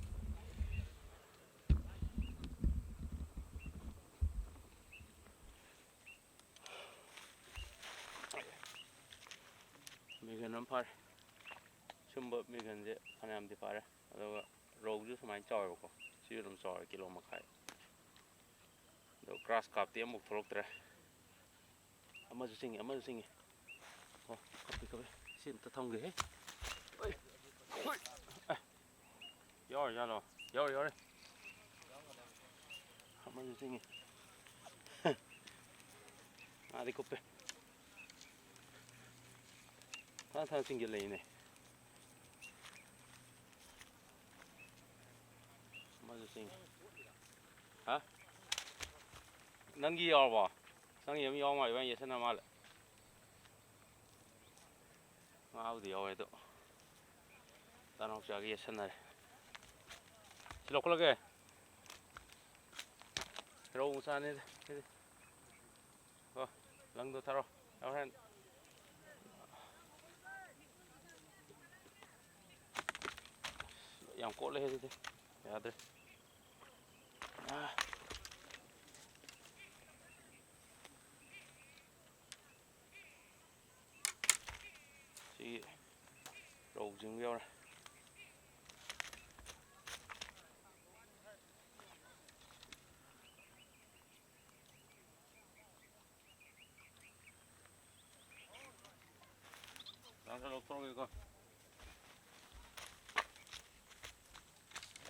ꯃꯤꯒꯟ ꯑꯃ ꯐꯥꯔꯦ꯫ ꯁꯨꯝꯕ ꯃꯤꯒꯟꯁꯦ ꯐꯅꯌꯥꯝꯗꯤ ꯐꯥꯔꯦ꯫ ꯑꯗꯨꯒ ꯔꯧꯁꯨ ꯁꯨꯃꯥꯏꯅ ꯆꯥꯎꯋꯦꯕꯀꯣ꯫ ꯁꯤꯁꯨ ꯑꯗꯨꯝ ꯆꯥꯎꯔꯦ, ꯀꯤꯂꯣ ꯃꯈꯥꯏ꯫ ꯑꯗꯣ ꯒ꯭ꯔꯥꯁ ꯀꯥꯞꯇꯤ ꯑꯃꯨꯛ ꯊꯣꯛꯂꯛꯇ꯭ꯔꯦ꯫ ꯑꯃꯁꯨ ꯆꯤꯡꯉꯤ, ꯑꯃꯁꯨ ꯆꯤꯡꯉꯤ꯫ ꯑꯣ, ꯀꯞꯄꯤ, ꯀꯞꯄꯤ꯫ ꯁꯤ ꯑꯝꯇ ꯊꯝꯒꯦꯍꯦ꯫ ꯑꯣꯏ, ꯑꯣꯏ꯫ ꯑꯦ, ꯌꯥꯎꯔꯤ ꯖꯥꯠꯂꯣ? ꯌꯥꯎꯔꯤ, ꯌꯥꯎꯔꯤ꯫ ꯑꯃꯁꯨ ꯆꯤꯡꯉꯤ꯫ ꯉꯥꯗꯤ ꯀꯨꯞꯄꯦ꯫ ꯊꯥꯡ ꯊꯥꯡ ꯆꯤꯡꯁꯤꯜꯂꯛꯏꯅꯦ꯫ ꯑꯃꯁꯨ ꯆꯤꯡꯉꯤ꯫ ꯍꯥ? ꯅꯪꯒꯤ ꯌꯥꯎꯔꯕꯣ? ꯅꯪꯒꯤ ꯑꯃ ꯌꯥꯎ ꯃꯥꯜꯂꯦ, ꯏꯕꯥꯅꯤ ꯌꯦꯠꯁꯟꯅ ꯃꯥꯜꯂꯦ꯫ ꯉꯥꯕꯨꯗꯤ ꯌꯥꯎꯋꯦ ꯑꯗꯣ꯫ ꯗꯥ ꯅꯥꯎꯆꯥꯒ ꯌꯦꯠꯁꯟꯅꯔꯦ꯫ ꯁꯤ ꯂꯧꯈꯠꯂꯒꯦ꯫ ꯔꯧ ꯃꯆꯥꯅꯤꯗ ꯁꯤꯗꯤ꯫ ꯑꯣ, ꯂꯪꯗꯣ ꯊꯥꯔꯣ꯫ ꯍꯣꯔꯦꯟ꯫ ꯌꯥꯝ ꯀꯣꯠꯂꯦ ꯑꯗꯨꯗꯤ꯫ ꯌꯥꯗ꯭ꯔꯦ꯫ ꯑꯥ꯫ ꯁꯤ ꯔꯧꯁꯤꯡ ꯌꯥꯎꯔꯦ꯫ ꯂꯧꯊꯣꯔꯛꯑꯒꯦꯀꯣ꯫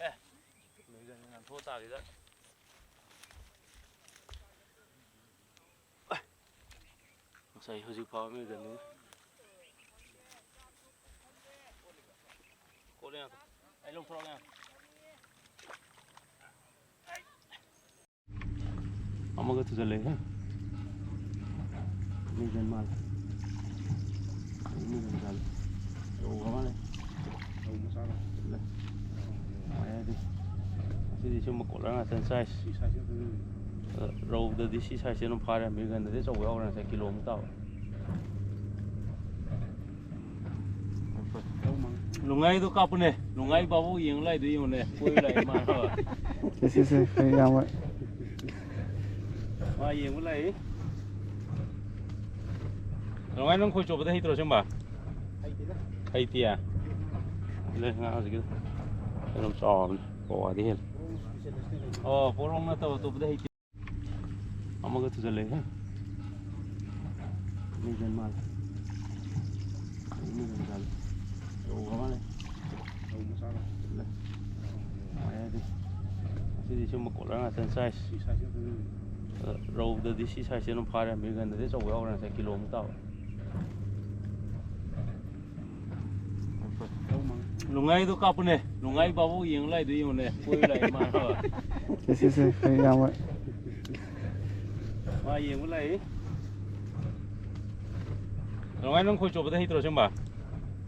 ꯑꯦ, ꯃꯤꯒꯟ ꯅꯥꯟꯊꯣꯛ ꯇꯥꯔꯤꯗ꯫ ꯉꯁꯥꯏ ꯍꯧꯖꯤꯛ ꯐꯥꯕ ꯃꯤꯒꯟꯗꯨꯅꯤ꯫ ꯀꯣꯠꯂꯦ ꯉꯥꯏꯈꯣ꯫ ꯑꯩ ꯂꯧꯊꯣꯔꯛꯑꯒꯦ ꯉꯥꯏꯈꯣ꯫ ꯑꯃꯒ ꯊꯨꯖꯜꯂꯛꯑꯦꯍꯦ꯫ ꯃꯤꯒꯟ ꯃꯥꯜꯂꯦ꯫ ꯃꯤꯒꯟ ꯃꯥꯜꯂꯦ꯫ ꯌꯧꯈ꯭ꯔ ꯃꯥꯜꯂꯦ꯫ ꯌꯧ ꯃꯆꯥꯔꯣ? ꯂꯩ꯫ ꯃꯌꯥꯏꯗꯤ꯫ ꯑꯁꯤꯗꯤ ꯁꯨꯝꯕ ꯀꯣꯠꯂ ꯉꯥꯛꯇꯅꯤ ꯆꯥꯏꯁꯦ꯫ ꯁꯤ size ꯉꯥꯛꯇꯅꯤ꯫ ꯑ, ꯔꯧꯗꯗꯤ ꯁꯤ size ꯁꯦ ꯑꯗꯨꯝ ꯐꯥꯔꯦ꯫ ꯃꯤꯒꯟꯗꯗꯤ ꯑꯆꯧꯕ ꯌꯥꯎꯈ꯭ꯔꯦ ꯉꯁꯥꯏ ꯀꯤꯂꯣ ꯑꯃꯨꯛ ꯇꯥꯕ꯫ ꯂꯨꯉꯥꯏꯗꯣ ꯀꯥꯞꯄꯨꯅꯦ꯫ ꯂꯨꯉꯥꯏ ꯕꯥꯕꯨ ꯌꯦꯡꯉꯨ ꯂꯥꯛꯏꯗꯣ ꯌꯦꯡꯉꯨꯅꯦ꯫ ꯀꯣꯏꯕ ꯂꯥꯛꯑꯦ ꯃꯥ꯫ ꯁꯦ, ꯁꯦ, ꯁꯦ, ꯑꯩꯈꯣꯏ ꯏꯌꯥꯝꯕ꯫ ꯃꯥ ꯌꯦꯡꯕ ꯂꯥꯛꯏ꯫ ꯂꯨꯉꯥꯏ, ꯅꯪ ꯈꯣꯏ ꯆꯣꯞꯄꯗꯤ ꯍꯩꯇ꯭ꯔꯣ ꯑꯁꯦꯡꯕ? ꯍꯩꯇꯦꯗ꯫ ꯍꯩꯇꯤꯌꯦ? ꯂꯩ, ꯉꯥ ꯍꯧꯖꯤꯛꯀꯤꯗꯣ꯫ ꯑꯗꯨꯝ ꯆꯥꯎꯕꯅꯤ꯫ ꯄꯋꯥꯗꯤ ꯍꯦꯜꯂꯦ꯫ ꯑꯣ, ꯄꯣꯔꯣꯝ ꯅꯠꯇꯕ ꯑꯇꯣꯞꯄꯗꯤ ꯍꯩꯇꯦ꯫ ꯑꯃꯒ ꯊꯨꯖꯜꯂꯛꯑꯦꯍꯦ꯫ ꯃꯤꯒꯟ ꯃꯥꯜꯂꯦ꯫ ꯃꯤꯒꯟ ꯃꯥꯜꯂꯦ꯫ ꯌꯧꯈ꯭ꯔ ꯃꯥꯜꯂꯦ꯫ ꯌꯧ ꯃꯆꯥꯔꯣ? ꯂꯩ꯫ ꯃꯌꯥꯏꯗꯤ꯫ ꯑꯁꯤꯗꯤ ꯁꯨꯝꯕ ꯀꯣꯠꯂ ꯉꯥꯛꯇꯅꯤ ꯆꯥꯏꯁꯦ꯫ ꯁꯤ size ꯉꯥꯛꯇꯅꯤ꯫ ꯑ, ꯔꯧꯗꯗꯤ ꯁꯤ size ꯁꯦ ꯑꯗꯨꯝ ꯐꯥꯔꯦ꯫ ꯃꯤꯒꯟꯗꯗꯤ ꯑꯆꯧꯕ ꯌꯥꯎꯈ꯭ꯔꯦ ꯉꯁꯥꯏ ꯀꯤꯂꯣ ꯑꯃꯨꯛ ꯇꯥꯕ꯫ ꯂꯨꯉꯥꯏꯗꯣ ꯀꯥꯞꯄꯨꯅꯦ꯫ ꯂꯨꯉꯥꯏ ꯕꯥꯕꯨ ꯌꯦꯡꯉꯨ ꯂꯥꯛꯏꯗꯣ ꯌꯦꯡꯉꯨꯅꯦ꯫ ꯀꯣꯏꯕ ꯂꯥꯛꯏ ꯃꯥ꯫ ꯁꯦ, ꯁꯦ, ꯁꯦ, ꯑꯩꯈꯣꯏ ꯏꯌꯥꯝꯕ꯫ ꯃꯥ ꯌꯦꯡꯕ ꯂꯥꯛꯏ꯫ ꯂꯨꯉꯥꯏ, ꯅꯪ ꯈꯣꯏ ꯆꯣꯞꯄꯗꯤ ꯍꯩꯇ꯭ꯔꯣ ꯑꯁꯦꯡꯕ?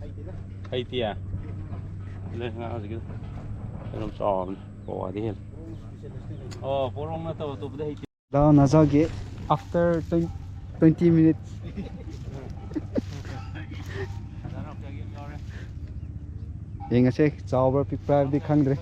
ꯍꯩꯇꯦꯗ꯫ ꯍꯩꯇꯤꯌꯦ? ꯂꯩ, ꯉꯥ ꯍꯧꯖꯤꯛꯀꯤꯗꯣ꯫ ꯑꯗꯨꯝ ꯆꯥꯎꯕꯅꯤ꯫ ꯄꯋꯥꯗꯤ ꯍꯦꯜꯂꯦ꯫ ꯑꯣ, ꯄꯣꯔꯣꯝ ꯅꯠꯇꯕ ꯑꯇꯣꯞꯄꯗꯤ ꯍꯩꯇꯦ꯫ ꯗꯥꯎ ꯅꯖꯥꯒꯤ after twenty, twenty minutes꯫ ꯌꯦꯡꯉꯁꯦ, ꯆꯥꯎꯕ꯭ꯔꯥ ꯄꯤꯛꯄ꯭ꯔꯥ ꯍꯥꯏꯕꯗꯤ ꯈꯪꯗ꯭ꯔꯦ꯫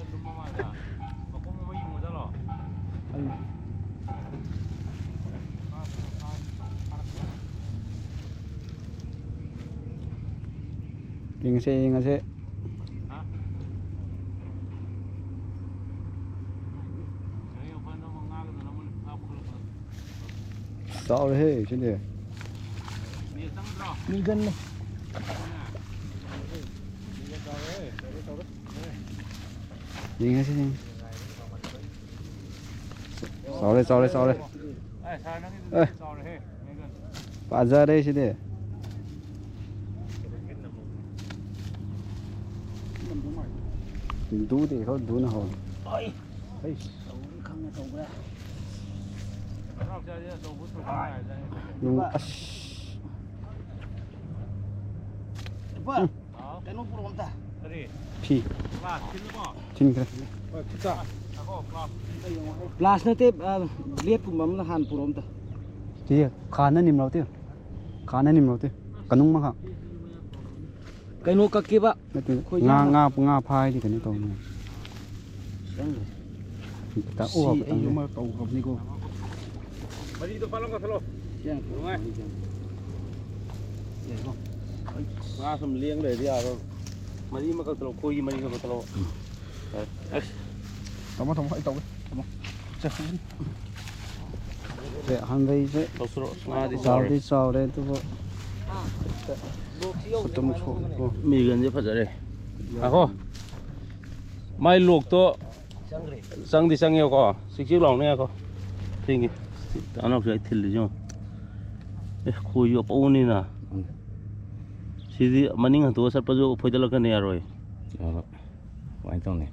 ꯌꯦꯡꯉꯁꯦ, ꯌꯦꯡꯉꯁꯦ꯫ ꯆꯥꯎꯔꯦꯍꯦ ꯁꯤꯗꯤ꯫ ꯃꯤꯒꯟꯅꯦ꯫ ꯌꯦꯡꯉꯁꯤ, ꯌꯦꯡꯉꯁꯤ꯫ ꯆꯥꯎꯔꯦ, ꯆꯥꯎꯔꯦ, ꯆꯥꯎꯔꯦ꯫ ꯑꯦ, ꯐꯖꯔꯦ ꯁꯤꯗꯤ꯫ ꯗꯨꯗꯤ ꯈꯔ ꯗꯨꯅ ꯍꯧꯔꯦ꯫ ꯑꯩꯁ꯫ ꯌꯨꯝ, ꯑꯁ꯫ ꯎꯝ꯫ ꯀꯩꯅꯣ ꯄꯨꯔꯛꯑꯣ ꯑꯝꯇ꯫ ꯐꯤ꯫ ꯊꯤꯟꯈ꯭ꯔꯦ꯫ ꯒ꯭ꯂꯥꯁ ꯅꯠꯇꯦ, ꯑ, ꯕ꯭ꯂꯦꯠꯀꯨꯝꯕ ꯑꯃꯅ ꯍꯥꯟꯅ ꯄꯨꯔꯛꯑꯣ ꯑꯝꯇ꯫ ꯁꯤ ꯈꯥꯟꯅ ꯅꯤꯝ ꯂꯧꯇꯦ꯫ ꯈꯥꯟꯅ ꯅꯤꯝ ꯂꯧꯇꯦ꯫ ꯀꯅꯨꯡ ꯃꯈꯥ꯫ ꯀꯩꯅꯣ ꯀꯛꯀꯦꯕ꯫ ꯅꯠꯇꯦ, ꯑꯩꯈꯣꯏ ꯉꯥ, ꯉꯥ꯫ ꯉꯥ, ꯉꯥ ꯐꯥ ꯍꯥꯏꯗꯤ ꯀꯩꯅꯣ ꯇꯧꯅꯤ꯫ ꯈꯤꯇꯪ ꯁꯤ ꯑꯣ, ꯑꯩꯁꯨ ꯈꯤꯇꯪ ꯑꯃ ꯇꯧꯈ꯭ꯔꯕꯅꯤꯀꯣ꯫ ꯃꯔꯤꯗꯣ ꯄꯥꯜꯂꯣ ꯀꯛꯊꯠꯂꯣ꯫ ꯌꯥꯏꯀꯣ? ꯅꯨꯡꯉꯥꯏ꯫ ꯌꯥꯏꯀꯣ? ꯉꯥ ꯁꯨꯝ ꯂꯦꯡ ꯂꯩꯔꯗꯤ ꯌꯥꯔꯣꯏ꯫ ꯃꯔꯤ ꯑꯃ ꯀꯛꯊꯠꯂꯣ, ꯈꯣꯏꯒꯤ ꯃꯔꯤ ꯑꯃ ꯀꯛꯊꯠꯂꯣ꯫ ꯑꯁ꯫ ꯇꯥꯃꯣ, ꯇꯥꯃꯣ, ꯑꯩ ꯇꯧꯒꯦ꯫ ꯇꯥꯃꯣ꯫ ꯁꯦ, ꯍꯥꯡꯒꯩꯁꯦ ꯂꯧꯊꯣꯔꯛꯑꯣ꯫ ꯉꯥꯗꯤ ꯆꯥꯎꯔꯦ꯫ ꯆꯥꯎꯗꯤ ꯆꯥꯎꯔꯦ, ꯑꯗꯨꯕꯨ ꯈꯨꯠꯇ ꯑꯃꯨꯛ ꯁꯣꯛꯏꯀꯣ꯫ ꯃꯤꯒꯟꯁꯦ ꯐꯖꯔꯦ꯫ ꯉꯥꯏꯈꯣ꯫ ꯃꯥꯏ ꯂꯣꯛꯇꯣ ꯆꯪꯗꯤ ꯆꯪꯉꯦꯕꯀꯣ, ꯆꯤꯛ ꯆꯤꯛ ꯂꯥꯎꯅꯦ꯫ ꯉꯥꯏꯈꯣ꯫ ꯊꯤꯡꯒꯦ꯫ ꯇꯥꯅꯧꯁꯨ ꯑꯩ ꯊꯤꯜꯂꯤꯁꯤ ꯌꯦꯡꯉꯣ꯫ ꯑꯦ, ꯈꯣꯏꯁꯨ ꯑꯄꯧꯕꯅꯤꯅ꯫ ꯎꯝ꯫ ꯁꯤꯗꯤ ꯃꯅꯤꯡ ꯍꯟꯇꯣꯛꯑ ꯆꯠꯄꯁꯨ ꯐꯣꯏꯗꯠꯂꯛꯀꯅꯤ, ꯌꯥꯔꯣꯏ꯫ ꯌꯥꯔꯣꯏ꯫ ꯀꯃꯥꯏꯅ ꯇꯧꯅꯤ?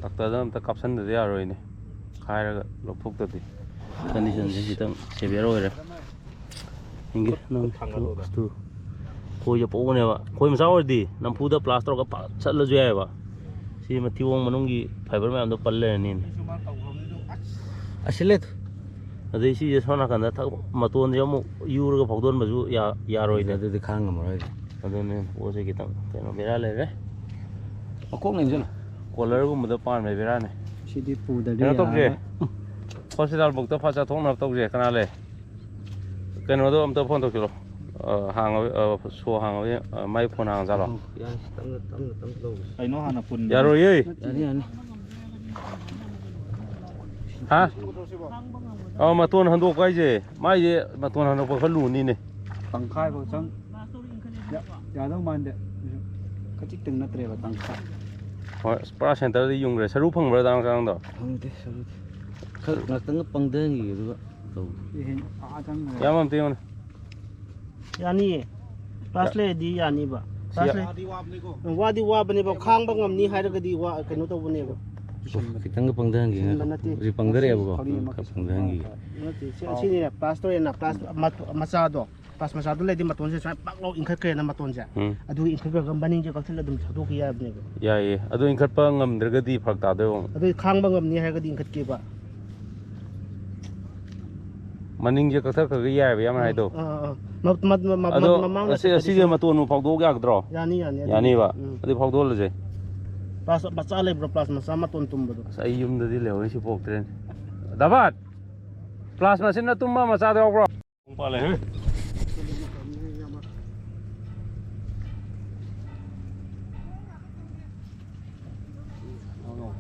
ꯗꯥꯛꯇꯔꯗ ꯑꯝꯇ ꯀꯥꯞꯁꯟꯗꯗꯤ ꯌꯥꯔꯣꯏꯅꯦ, ꯈꯥꯏꯔꯒ ꯂꯧꯊꯣꯛꯇꯗꯤ꯫ ꯀꯟꯗꯤꯁꯟꯁꯦ ꯈꯤꯇꯪ ꯁꯦꯚꯤꯌꯔ ꯑꯣꯏꯔꯦ꯫ ꯌꯦꯡꯒꯦ, ꯅꯪ ꯈꯨꯠ ꯊꯥꯡꯒꯠꯂꯣ꯫ Two, two. ꯈꯣꯏꯁꯦ ꯄꯣꯛꯎꯅꯦꯕ꯫ ꯈꯣꯏ ꯃꯆꯥ ꯑꯣꯏꯔꯗꯤ ꯅꯝꯐꯨꯗ ꯄ꯭ꯂꯥꯁ ꯇꯧꯔꯒ ꯐꯠ ꯆꯠꯂꯁꯨ ꯌꯥꯏꯑꯕ꯫ ꯁꯤ ꯃꯊꯤꯕꯣꯡ ꯃꯅꯨꯡꯒꯤ ꯐꯥꯏꯕꯔ ꯃꯌꯥꯝꯗꯣ ꯄꯜ ꯂꯩꯔꯅꯤꯅꯦ꯫ ꯑꯁꯤꯂꯦ꯫ ꯑꯗꯩ ꯁꯤꯁꯦ ꯁꯣꯝ ꯅꯥꯀꯟꯗ ꯊꯛ-, ꯃꯇꯣꯟꯁꯦ ꯑꯃꯨꯛ ꯌꯨꯔꯒ ꯐꯥꯎꯗꯣꯟꯕꯁꯨ ꯌꯥ-, ꯌꯥꯔꯣꯏꯅꯦ꯫ ꯑꯗꯨꯗꯤ ꯈꯥꯡ ꯉꯝꯃꯔꯣꯏ꯫ ꯑꯗꯨꯅꯦ ꯄꯣꯠꯁꯦ ꯈꯤꯇꯪ ꯀꯩꯅꯣ ꯕꯦꯔꯥ ꯂꯩꯔꯦ꯫ ꯃꯀꯣꯛ ꯂꯦꯡꯁꯤꯜꯂꯣ꯫ ꯀꯣꯂꯔꯒꯨꯝꯕꯗ ꯄꯥꯟꯕ ꯕꯦꯔꯥꯅꯤ꯫ ꯁꯤꯗꯤ ꯄꯨꯗ꯭ꯔꯗꯤ ꯀꯩꯅꯣ ꯇꯧꯁꯦ꯫ ꯌꯥꯔꯔꯣꯏ꯫ ꯍꯣꯁꯄꯤꯇꯥꯜ ꯕꯨꯛꯇ ꯐꯠ ꯆꯠꯊꯣꯛꯅꯕ ꯇꯧꯁꯦ꯫ ꯀꯅꯥ ꯂꯩ? ꯀꯩꯅꯣꯗꯣ ꯑꯝꯇ ꯐꯣꯟ ꯇꯧꯁꯤꯜꯂꯣ꯫ ꯑ, ꯍꯥꯡꯉꯕ, ꯑ, ꯁꯣ ꯍꯥꯡꯉꯕ, ꯑ, ꯃꯥꯏ ꯐꯣꯟ ꯍꯥꯡꯉꯖꯥꯠꯂꯣ? ꯌꯥꯅꯤ, ꯇꯞꯅ, ꯇꯞꯅ, ꯇꯞꯅ ꯇꯧꯁꯦ꯫ ꯀꯩꯅꯣ ꯍꯥꯟꯅ ꯄꯨꯟꯕ꯫ ꯌꯥꯔꯣꯏꯌꯦ꯫ ꯌꯥꯅꯤ, ꯌꯥꯅꯤ꯫ ꯍꯥ? ꯑ, ꯃꯇꯣꯟ ꯍꯟꯗꯣꯛꯄ ꯍꯥꯏꯁꯦ, ꯃꯥꯏꯁꯦ ꯃꯇꯣꯟ ꯍꯟꯗꯣꯛꯄ ꯈꯔ ꯂꯨꯅꯤꯅꯦ꯫ ꯇꯪꯈꯥꯏꯐꯥꯎ ꯆꯪ-, ꯌꯥ-, ꯌꯥꯗꯧ ꯃꯥꯟꯗꯦ꯫ ꯈꯖꯤꯛꯇꯪ ꯅꯠꯇ꯭ꯔꯦꯕ, ꯇꯪꯈꯥꯏ꯫ ꯍꯣꯏ, ꯑꯁ, ꯄꯨꯔꯥ ꯁꯦꯟꯇꯔꯗ ꯌꯨꯡꯈ꯭ꯔꯦ꯫ ꯁꯔꯨ ꯐꯪꯕ꯭ꯔꯥ, ꯗꯥ ꯍꯛꯆꯥꯡꯗꯣ? ꯐꯪꯗꯦ, ꯁꯔꯨꯗꯤ꯫ ꯈꯔ ꯉꯥꯛꯇꯪꯒ ꯄꯪꯊꯍꯟꯈꯤꯒꯦ, ꯑꯗꯨꯒ ꯇꯧꯒꯦ꯫ ꯁꯤ ꯍꯦꯟ ꯑꯥ ꯆꯪꯈ꯭ꯔꯦ꯫ ꯏꯌꯥꯝꯕ ꯑꯝꯇ ꯌꯦꯡꯉꯨꯅꯦ꯫ ꯌꯥꯅꯤꯌꯦ꯫ ꯄ꯭ꯂꯥꯁ ꯂꯩꯔꯗꯤ ꯌꯥꯅꯤꯕ꯫ ꯁꯤ ꯄ꯭ꯂꯥꯁ ꯌꯥ- ꯂꯩ-, ꯋꯥꯗꯤ ꯋꯥꯕꯅꯦꯕꯣ꯫ ꯋꯥꯗꯤ ꯋꯥꯕꯅꯦꯕ, ꯈꯥꯡꯕ ꯉꯝꯅꯤ ꯍꯥꯏꯔꯒꯗꯤ ꯋꯥ-, ꯀꯩꯅꯣ ꯇꯧꯕꯅꯦꯕ꯫ ꯑꯣ, ꯈꯤꯇꯪꯒ ꯄꯪꯊꯍꯟꯒꯦ꯫ ꯁꯤꯟꯕ ꯅꯠꯇꯦ꯫ ꯍꯧꯖꯤꯛ ꯄꯪꯊꯔꯛꯑꯦꯕꯀꯣ꯫ ꯈꯔꯤ ꯑꯃ ꯈꯔ ꯄꯪꯊꯍꯟꯈꯤꯒꯦ꯫ ꯅꯠꯇꯦ, ꯁꯤ, ꯁꯤꯅꯤꯅꯦ, ꯄ꯭ꯂꯥꯁ ꯇꯧꯔꯦꯅ, ꯄ꯭ꯂꯥꯁ ꯃꯠ-, ꯃꯆꯥꯗꯣ꯫ ꯄ꯭ꯂꯥꯁ ꯃꯆꯥꯗꯨ ꯂꯩꯗꯤ ꯃꯇꯣꯟꯁꯦ ꯁꯨꯃꯥꯏꯅ ꯄꯥꯛ ꯂꯥꯎ ꯏꯟꯈꯠꯈ꯭ꯔꯦꯅ ꯃꯇꯣꯟꯁꯦ꯫ ꯎꯝ꯫ ꯑꯗꯨꯒ ꯏꯟꯈꯠꯈ꯭ꯔꯒ ꯃꯅꯤꯡꯁꯦ ꯀꯛꯊꯠꯂ ꯑꯗꯨꯝ ꯊꯥꯗꯣꯛꯈꯤ ꯌꯥꯕꯅꯦꯕ꯫ ꯌꯥꯏꯌꯦ꯫ ꯑꯗꯨ ꯏꯟꯈꯠꯄ ꯉꯝꯗ꯭ꯔꯒꯗꯤ ꯐꯔꯛ ꯇꯥꯗꯣꯏꯕ ꯑꯃꯨꯛ꯫ ꯑꯗꯨ ꯈꯥꯡꯕ ꯉꯝꯅꯤ ꯍꯥꯏꯔꯒꯗꯤ ꯏꯟꯈꯠꯀꯦꯕ꯫ ꯃꯅꯤꯡꯁꯦ ꯀꯛꯊꯠꯈ꯭ꯔꯒ ꯌꯥꯏꯑꯕ ꯏꯌꯥꯝꯕꯅ ꯍꯥꯏꯗꯣ꯫ ꯑꯥ, ꯑꯥ, ꯑꯥ꯫ ꯃ-, ꯃ-, ꯃ-, ꯃ-, ꯑꯗꯣ ꯃꯃꯥꯡꯗ ꯑꯁꯤ, ꯆꯠꯄꯗꯤ ꯑꯁꯤꯁꯦ ꯁꯨꯃꯥꯏꯅ ꯃꯇꯣꯟꯕꯨ ꯐꯥꯎꯗꯣꯛ ꯌꯥꯒꯗ꯭ꯔꯣ? ꯌꯥꯅꯤ, ꯌꯥꯅꯤ, ꯑꯗꯨꯗꯤ꯫ ꯌꯥꯅꯤꯕ? ꯎꯝ꯫ ꯑꯗꯨꯗꯤ ꯐꯥꯎꯗꯣꯛꯍꯜꯂꯁꯦ꯫ ꯄ꯭ꯂꯥꯁ ꯃꯆꯥ ꯂꯩꯕ꯭ꯔꯣ? ꯄ꯭ꯂꯥꯁ ꯃꯆꯥ ꯃꯇꯣꯟ ꯇꯨꯝꯕꯗꯣ? ꯑꯁ, ꯑꯩ ꯌꯨꯝꯗꯗꯤ ꯂꯩꯍꯧꯔꯤ ꯁꯤ ꯄꯣꯛꯇ꯭ꯔꯦꯅꯦ꯫ ꯗꯥꯕꯠ! ꯄ꯭ꯂꯥꯁ ꯃꯆꯤꯟꯅ ꯇꯨꯝꯕ ꯃꯆꯥꯗꯣ ꯌꯥꯎꯕ꯭ꯔꯣ? ꯄꯥꯜꯂꯦ, ꯍꯦ꯫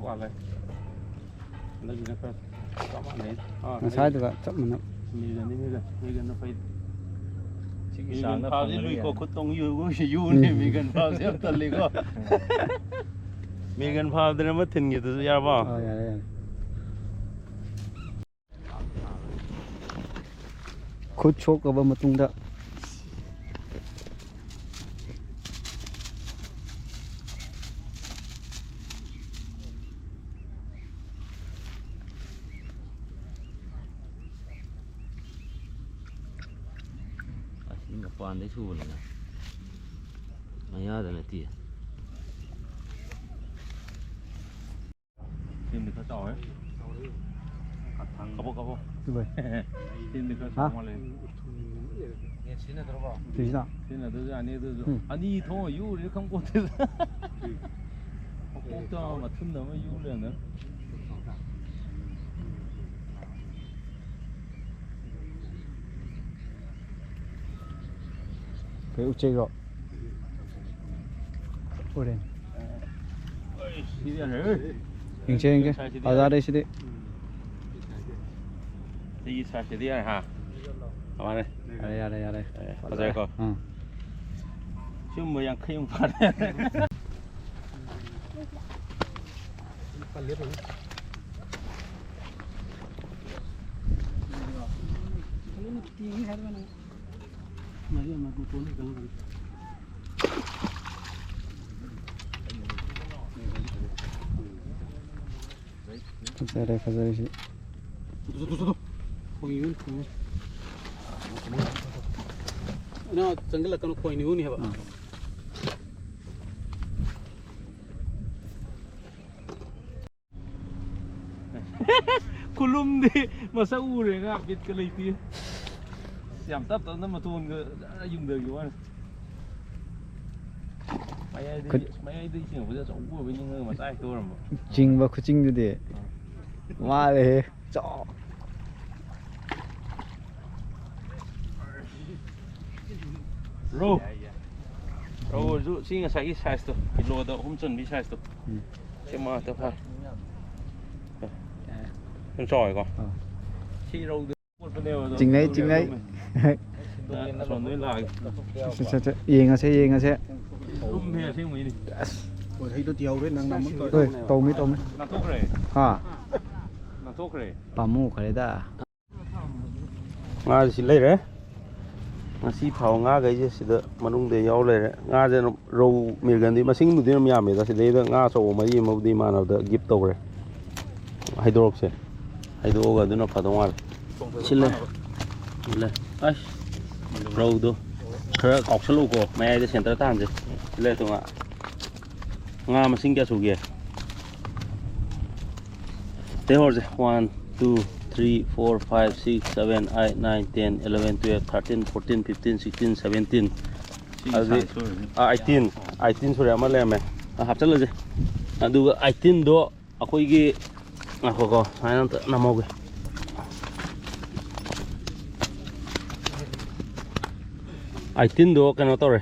ꯄꯥꯜꯂꯦ꯫ ꯍꯟꯗꯛꯁꯤꯅ ꯈꯔ ꯆꯞ ꯃꯥꯟꯅꯩ꯫ ꯑꯥ, ꯉꯁꯥꯏꯗꯨꯒ ꯆꯞ ꯃꯥꯟꯅꯕ꯫ ꯃꯤꯒꯟꯗꯤ ꯃꯤꯒꯟ, ꯃꯤꯒꯟꯅ ꯐꯩ꯫ ꯁꯤꯒꯤ ꯃꯤꯒꯟ ꯆꯥꯡꯗ ꯐꯥꯕꯁꯤ ꯐꯪꯉꯗꯤ ꯂꯨꯏꯀꯣ, ꯌꯥꯔꯦ꯫ ꯈꯨꯠ ꯇꯣꯡ ꯌꯨ-, ꯌꯨꯅꯦ, ꯎꯝ꯫ ꯃꯤꯒꯟ ꯐꯥꯕꯁꯤ ꯌꯥꯝ ꯇꯜꯂꯤꯀꯣ꯫ ꯃꯤꯒꯟ ꯐꯥꯕꯗꯅ ꯑꯃ ꯊꯤꯟꯈꯤꯗꯨꯁꯨ ꯌꯥꯔꯕꯣ? ꯑꯣ, ꯌꯥꯔꯦ, ꯌꯥꯔꯦ꯫ ꯈꯨꯠ ꯁꯣꯛꯂꯕ ꯃꯇꯨꯡꯗ꯫ ꯑꯁꯤ ꯃꯄꯥꯟꯗꯩ ꯁꯨꯕꯅꯤꯅ ꯃꯌꯥꯗ ꯅꯠꯇꯦ꯫ ꯁꯤꯃꯗꯤ ꯈꯔ ꯆꯥꯎꯔꯦ꯫ ꯀꯥꯊꯪ꯫ ꯀꯥꯄꯣ, ꯀꯥꯄꯣ꯫ ꯁꯤꯕꯥꯏ꯫ ꯁꯤꯃꯗꯤ ꯈꯔ ꯍꯥ? ꯆꯥꯎ ꯃꯥꯜꯂꯦ꯫ ꯁꯤꯖꯤꯟꯅꯗ꯭ꯔꯕꯣ? ꯁꯤꯖꯤꯟꯅ꯫ ꯁꯤꯖꯤꯟꯅꯗ꯭ꯔꯁꯨ ꯌꯥꯅꯤ, ꯑꯗꯨꯁꯨ꯫ ꯎꯝ꯫ ꯑꯅꯤ ꯊꯣꯛꯑ ꯌꯨꯔꯤꯔ ꯈꯪꯄꯣꯟꯇꯦꯗ꯫ ꯃꯊꯨꯟꯗ ꯑꯃ ꯌꯨ ꯂꯩꯔꯝꯒꯅꯤ꯫ ꯀꯩ ꯎꯆꯦꯛꯔꯣ? ꯎꯔꯦ꯫ ꯁꯤꯗꯤ ꯌꯥꯔꯦ, ꯍꯣꯏ꯫ ꯌꯦꯡꯁꯦ, ꯌꯦꯡꯁꯦ꯫ ꯁꯥꯏꯖꯁꯤꯗꯤ ꯌꯥꯔꯦ꯫ ꯐꯖꯔꯦ ꯁꯤꯗꯤ꯫ ꯁꯤꯒꯤ ꯁꯥꯏꯖꯁꯤꯗꯤ ꯌꯥꯔꯦ, ꯍꯥ? ꯀꯃꯥꯏꯅ? ꯌꯥꯔꯦ, ꯌꯥꯔꯦ, ꯌꯥꯔꯦ꯫ ꯑꯦ, ꯐꯖꯔꯦꯀꯣ? ꯎꯝ꯫ ꯁꯤꯒꯨꯝꯕ ꯌꯥꯡꯈꯩꯃꯨꯛ ꯐꯥꯔꯦ꯫ ꯐꯖꯔꯦ, ꯐꯖꯔꯦ ꯁꯤ꯫ ꯈꯣꯡ ꯌꯨ, ꯈꯣꯡ ꯌꯨ꯫ ꯅꯪ ꯆꯪꯁꯤꯜꯂꯛꯀꯅꯨ, ꯈꯣꯏ ꯅꯤꯍꯨꯅꯤ ꯍꯥꯏꯕ꯫ ꯑꯥ꯫ ꯈꯨꯂꯨꯝꯗꯤ ꯃꯁꯛ ꯎꯔꯦ ꯉꯥ, ꯕꯤꯠꯀ ꯂꯩꯇꯦ꯫ ꯌꯥꯝ ꯇꯞ ꯇꯞꯅ ꯃꯇꯣꯟꯒ ꯖꯔ ꯌꯨꯡꯊꯈꯤꯕ ꯋꯥꯅꯤ꯫ ꯃꯌꯥꯏꯗꯒꯤ, ꯈꯨꯠ- ꯃꯌꯥꯏꯗꯒꯤ ꯆꯤꯡꯉꯛꯄꯁꯦ ꯑꯆꯧꯕ ꯑꯣꯏꯕꯩ ꯅꯤꯡꯉꯒ ꯃꯆꯥ ꯍꯦꯛꯇ ꯑꯣꯏꯔꯝꯕ꯫ ꯆꯤꯡꯕ ꯈꯨꯆꯤꯡꯗꯨꯗꯤ ꯃꯥꯜꯂꯦꯍꯦ꯫ ꯆꯥꯎ꯫ ꯔꯧ꯫ ꯔꯧ ꯑꯣꯏꯔꯁꯨ ꯁꯤ ꯉꯁꯥꯏꯒꯤ ꯁꯥꯏꯖꯇꯣ, ꯀꯤꯂꯣꯗ ꯑꯍꯨꯝ ꯆꯟꯕꯤ ꯁꯥꯏꯖꯇꯣ꯫ ꯎꯝ꯫ ꯁꯤ ꯃꯉꯥꯛꯇ ꯐꯥꯔꯦ꯫ ꯑꯗꯨꯝ ꯆꯥꯎꯋꯦꯀꯣ? ꯑꯥ꯫ ꯁꯤ ꯔꯧꯗꯣ ꯈꯣꯠꯄꯅꯦꯕ ꯑꯗꯣ꯫ ꯆꯤꯡꯅꯩ, ꯆꯤꯡꯅꯩ꯫ ꯑꯁꯣꯝꯗ ꯑꯣꯏꯅ ꯂꯥꯛꯑꯒꯦ꯫ ꯁꯦ, ꯁꯦ, ꯁꯦ꯫ ꯌꯦꯡꯉꯁꯦ, ꯌꯦꯡꯉꯁꯦ꯫ ꯂꯨꯝꯃꯦ ꯑꯁꯦꯡꯕꯩꯅꯦ꯫ ꯑꯁ꯫ ꯍꯣꯏ, ꯍꯩꯗꯣ ꯇꯤꯍꯧꯔꯦ, ꯅꯪ ꯅꯝꯃ ꯇꯧꯔꯦ꯫ ꯍꯣꯏ, ꯇꯧꯃꯤ, ꯇꯧꯃꯤ꯫ ꯅꯥꯟꯊꯣꯛꯈ꯭ꯔꯦ꯫ ꯍꯥ? ꯅꯥꯟꯊꯣꯛꯈ꯭ꯔꯦ꯫ ꯄꯥꯝꯃꯨꯈ꯭ꯔꯦꯗ꯫ ꯉꯥꯁꯤ ꯂꯩꯔꯦ꯫ ꯉꯁꯤ ꯐꯥꯕ ꯉꯥꯈꯩꯁꯦ ꯁꯤꯗ ꯃꯅꯨꯡꯗ ꯌꯥꯎ ꯂꯩꯔꯦ꯫ ꯉꯥꯁꯦ ꯑꯗꯨꯝ ꯔꯧ, ꯃꯤꯔꯒꯟꯗꯤ ꯃꯁꯤꯡꯕꯨꯗꯤ ꯑꯗꯨꯝ ꯌꯥꯝꯃꯦꯗ꯫ ꯁꯤꯗꯩꯗ ꯉꯥ ꯑꯆꯧꯕ ꯃꯔꯤ ꯑꯃꯕꯨꯗꯤ ꯏꯃꯥꯟꯅꯕꯗ ꯒꯤꯐ ꯇꯧꯈ꯭ꯔꯦ꯫ ꯍꯩꯗꯣꯔꯛꯁꯦ꯫ ꯍꯩꯗꯣꯛꯑꯒ ꯑꯗꯨꯅ ꯐꯗꯧ ꯃꯥꯜꯂꯦ꯫ ꯁꯤꯜꯂꯦ꯫ ꯁꯤꯜꯂꯦ꯫ ꯑꯁ, ꯔꯧꯗꯣ ꯈꯔ ꯀꯥꯎꯁꯜꯂꯨꯀꯣ꯫ ꯃꯌꯥꯏꯗ ꯁꯦꯟꯇꯔ ꯇꯥꯍꯟꯁꯦ꯫ ꯁꯤꯜꯂꯦ, ꯇꯣꯉꯥꯟ꯫ ꯉꯥ ꯃꯁꯤꯡ ꯀꯌꯥ ꯁꯨꯒꯦ? ꯁꯤꯗꯩ ꯍꯧꯔꯁꯦ꯫ One, two, three, four, five, six, seven, eight, nine, ten, eleven, twelve, thirteen, fourteen, fifteen, sixteen, seventeen꯫ ꯁꯤꯒꯤ ꯑꯗꯨꯗꯤ, size ꯁꯨꯔꯅꯤ꯫ ꯑꯥ, eighteen꯫ Eighteen ꯁꯨꯔꯦ, ꯑꯃ ꯂꯩꯔꯝꯃꯦ꯫ ꯑꯥ, ꯍꯥꯞꯆꯜꯂꯁꯦ꯫ ꯑꯗꯨꯒ ꯑꯥꯏꯇꯤꯟꯗꯣ ꯑꯩꯈꯣꯏꯒꯤ, ꯉꯥꯏꯈꯣꯀꯣ, ꯁꯨꯃꯥꯏꯅ ꯑꯝꯇ ꯅꯝꯍꯧꯒꯦ꯫ ꯑꯥꯏꯇꯤꯟꯗꯣ ꯀꯩꯅꯣ ꯇꯧꯔꯦ,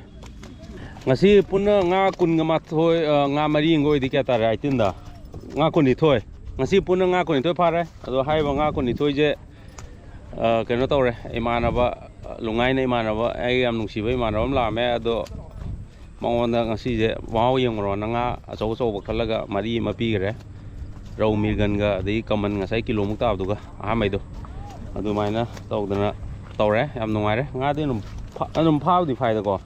ꯉꯁꯤ ꯄꯨꯟꯅ ꯉꯥ ꯀꯨꯟꯒ ꯃꯥꯊꯣꯏ, ꯑ, ꯉꯥ ꯃꯔꯤ ꯑꯃꯒ ꯑꯣꯏꯗꯤ ꯀꯌꯥ ꯇꯥꯔꯦ? ꯑꯥꯏꯇꯤꯟꯗ ꯉꯥ ꯀꯨꯟꯅꯤꯊꯣꯏ, ꯉꯁꯤ ꯄꯨꯟꯅ ꯉꯥ ꯀꯨꯟꯅꯤꯊꯣꯏ ꯐꯥꯔꯦ꯫ ꯑꯗꯣ ꯍꯥꯏꯔꯤꯕ ꯉꯥ ꯀꯨꯟꯅꯤꯊꯣꯏꯁꯦ, ꯑ, ꯀꯩꯅꯣ ꯇꯧꯔꯦ, ꯏꯃꯥꯟꯅꯕ, ꯑ, ꯂꯨꯉꯥꯏꯅ ꯏꯃꯥꯟꯅꯕ, ꯑꯩ ꯌꯥꯝ ꯅꯨꯡꯁꯤꯕ ꯏꯃꯥꯟꯅꯕ ꯑꯃ ꯂꯥꯛꯑꯝꯃꯦ꯫ ꯑꯗꯣ ꯃꯉꯣꯟꯗ ꯉꯁꯤꯁꯦ ꯃꯍꯥꯎ ꯌꯦꯡꯉꯨꯔꯣꯅ ꯉꯥ ꯑꯆꯧ ꯑꯆꯧꯕ ꯈꯜꯂꯒ ꯃꯔꯤ ꯑꯃ ꯄꯤꯈ꯭ꯔꯦ꯫ ꯔꯧ, ꯃꯤꯔꯒꯟꯒ ꯑꯗꯒꯤ ꯀꯃꯟ ꯉꯁꯥꯏ ꯀꯤꯂꯣꯃꯨꯛ ꯇꯥꯕꯗꯨꯒ ꯑꯍꯥꯟꯕꯩꯗꯣ, ꯑꯗꯨꯃꯥꯏꯅ ꯇꯧꯗꯅ ꯇꯧꯔꯦ꯫ ꯌꯥꯝ ꯅꯨꯡꯉꯥꯏꯔꯦ꯫ ꯉꯥꯗꯤ ꯑꯗꯨꯝ ꯐꯥ-, ꯑꯗꯨꯝ ꯐꯥꯕꯨꯗꯤ ꯐꯥꯏꯗꯀꯣ꯫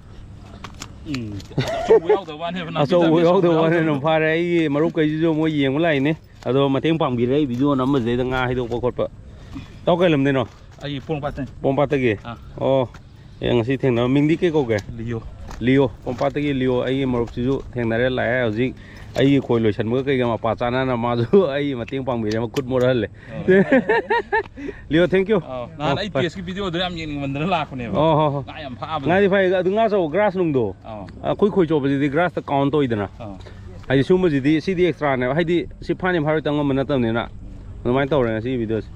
ꯎꯝ꯫ ꯑꯆꯧꯕ ꯌꯥꯎꯗꯕ ꯋꯥꯅꯦꯕ, ꯅꯥꯄꯤ ꯑꯆꯧꯕ ꯆꯥꯕꯤ ꯑꯆꯧꯕ ꯌꯥꯎꯗꯕ ꯋꯥꯅꯦ ꯌꯥꯎꯗꯕꯗꯣ꯫ ꯑꯗꯨꯝ ꯐꯥꯔꯦ꯫ ꯑꯩꯒꯤ ꯃꯔꯨꯞꯈꯩꯁꯤꯁꯨ ꯃꯣꯏ ꯌꯦꯡꯕ ꯂꯥꯛꯏꯅꯦ꯫ ꯑꯗꯣ ꯃꯇꯦꯡ ꯄꯥꯡꯕꯤꯔꯦ ꯑꯩ ꯚꯤꯗꯤꯑꯣ ꯅꯝꯕꯁꯤꯗꯩꯗ ꯉꯥ ꯍꯩꯗꯣꯛꯄ ꯈꯣꯠꯄ꯫ ꯏꯇꯥꯎ ꯀꯩ ꯂꯝꯗꯩꯅꯣ? ꯑꯩ ꯄꯣꯔꯣꯝꯄꯥꯠꯇꯩꯅꯤ꯫ ꯄꯣꯔꯣꯝꯄꯥꯠꯇꯒꯤ? ꯑꯥ꯫ ꯑꯣ꯫ ꯑꯦ, ꯉꯁꯤ ꯊꯦꯡꯅꯕ ꯃꯤꯡꯗꯤ ꯀꯩ ꯀꯧꯒꯦ? ꯂꯤꯌꯣ꯫ ꯂꯤꯌꯣ, ꯄꯣꯔꯣꯝꯄꯥꯠꯇꯒꯤ ꯂꯤꯌꯣ꯫ ꯑꯩꯒꯤ ꯃꯔꯨꯞꯁꯤꯁꯨ ꯊꯦꯡꯅꯔꯦ, ꯂꯥꯛꯑꯦ꯫ ꯍꯧꯖꯤꯛ ꯑꯩꯒꯤ ꯈꯣꯏ ꯂꯣꯏꯁꯟꯕꯒ ꯀꯩꯒ ꯃꯄꯥ ꯆꯥꯅꯅ ꯃꯥꯁꯨ ꯑꯩꯒꯤ ꯃꯇꯦꯡ ꯄꯥꯡꯕꯤꯔꯦ, ꯃꯈꯨꯠ ꯃꯣꯠꯍꯜꯂꯦ꯫ ꯑꯣ꯫ ꯂꯤꯌꯣ, thank you꯫ ꯑꯧ, ꯅꯍꯥꯟ ꯑꯣ, ꯑꯩ ꯐꯔꯦ꯫ Pageꯀꯤ ꯚꯤꯗꯤꯑꯣꯗꯣ ꯌꯥꯝ ꯌꯦꯡꯅꯤꯡꯃꯟꯗꯅ ꯂꯥꯛꯄꯅꯦꯕ꯫ ꯑꯣ, ꯍꯣ, ꯍꯣ꯫ ꯉꯥ ꯌꯥꯝ ꯐꯥꯕꯗꯣ꯫ ꯉꯥꯗꯤ ꯐꯥꯏ, ꯑꯗꯨ ꯉꯥ ꯑꯆꯧꯕ grass ꯅꯨꯡꯗꯣ꯫ ꯑꯧ꯫ ꯑꯩꯈꯣꯏ ꯈꯣꯏ ꯆꯣꯞꯄꯁꯤꯗꯤ grassꯇ count ꯇꯧꯏꯗꯅ꯫ ꯑꯧ꯫ ꯍꯥꯏꯗꯤ ꯁꯤꯒꯨꯝꯕꯁꯤꯗꯤ, ꯁꯤꯗꯤ extraꯅꯦꯕ꯫ ꯍꯥꯏꯗꯤ ꯁꯤ ꯐꯥꯅꯤ ꯐꯥꯔꯣꯏ ꯇꯝ ꯉꯝꯕ ꯅꯠꯇꯕꯅꯤꯅ꯫ ꯑꯗꯨꯃꯥꯏꯅ ꯇꯧꯔꯦ ꯉꯁꯤꯒꯤ ꯚꯤꯗꯤꯑꯣꯁꯦ꯫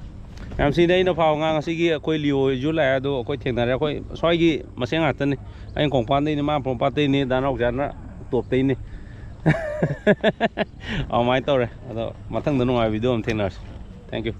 ꯌꯥꯝ ꯁꯤꯅ ꯑꯩꯅ ꯐꯥꯕ ꯉꯥ ꯉꯁꯤꯒꯤ ꯑꯩꯈꯣꯏ ꯂꯤꯌꯣ ꯍꯣꯏꯁꯨ ꯂꯥꯛꯑꯦ, ꯑꯗꯣ ꯑꯩꯈꯣꯏ ꯊꯦꯡꯅꯔꯦ꯫ ꯑꯩꯈꯣꯏ ꯁ꯭ꯋꯥꯏꯒꯤ ꯃꯁꯦꯟ ꯉꯥꯛꯇꯅꯤ꯫ ꯑꯩꯅ ꯀꯣꯡꯄꯥꯟꯗꯩꯅꯤ, ꯃꯥ ꯄꯣꯔꯣꯝꯄꯥꯠꯇꯩꯅꯤ, ꯗꯥ ꯅꯥꯎꯆꯥꯅ ꯇꯣꯞꯇꯩꯅꯤ꯫ ꯑꯗꯨꯃꯥꯏꯅ ꯇꯧꯔꯦ꯫ ꯑꯗꯣ ꯃꯊꯪꯗ ꯅꯨꯡꯉꯥꯏꯕ ꯚꯤꯗꯤꯑꯣ ꯑꯃ ꯊꯦꯡꯅꯔꯁꯤ꯫ Thank you꯫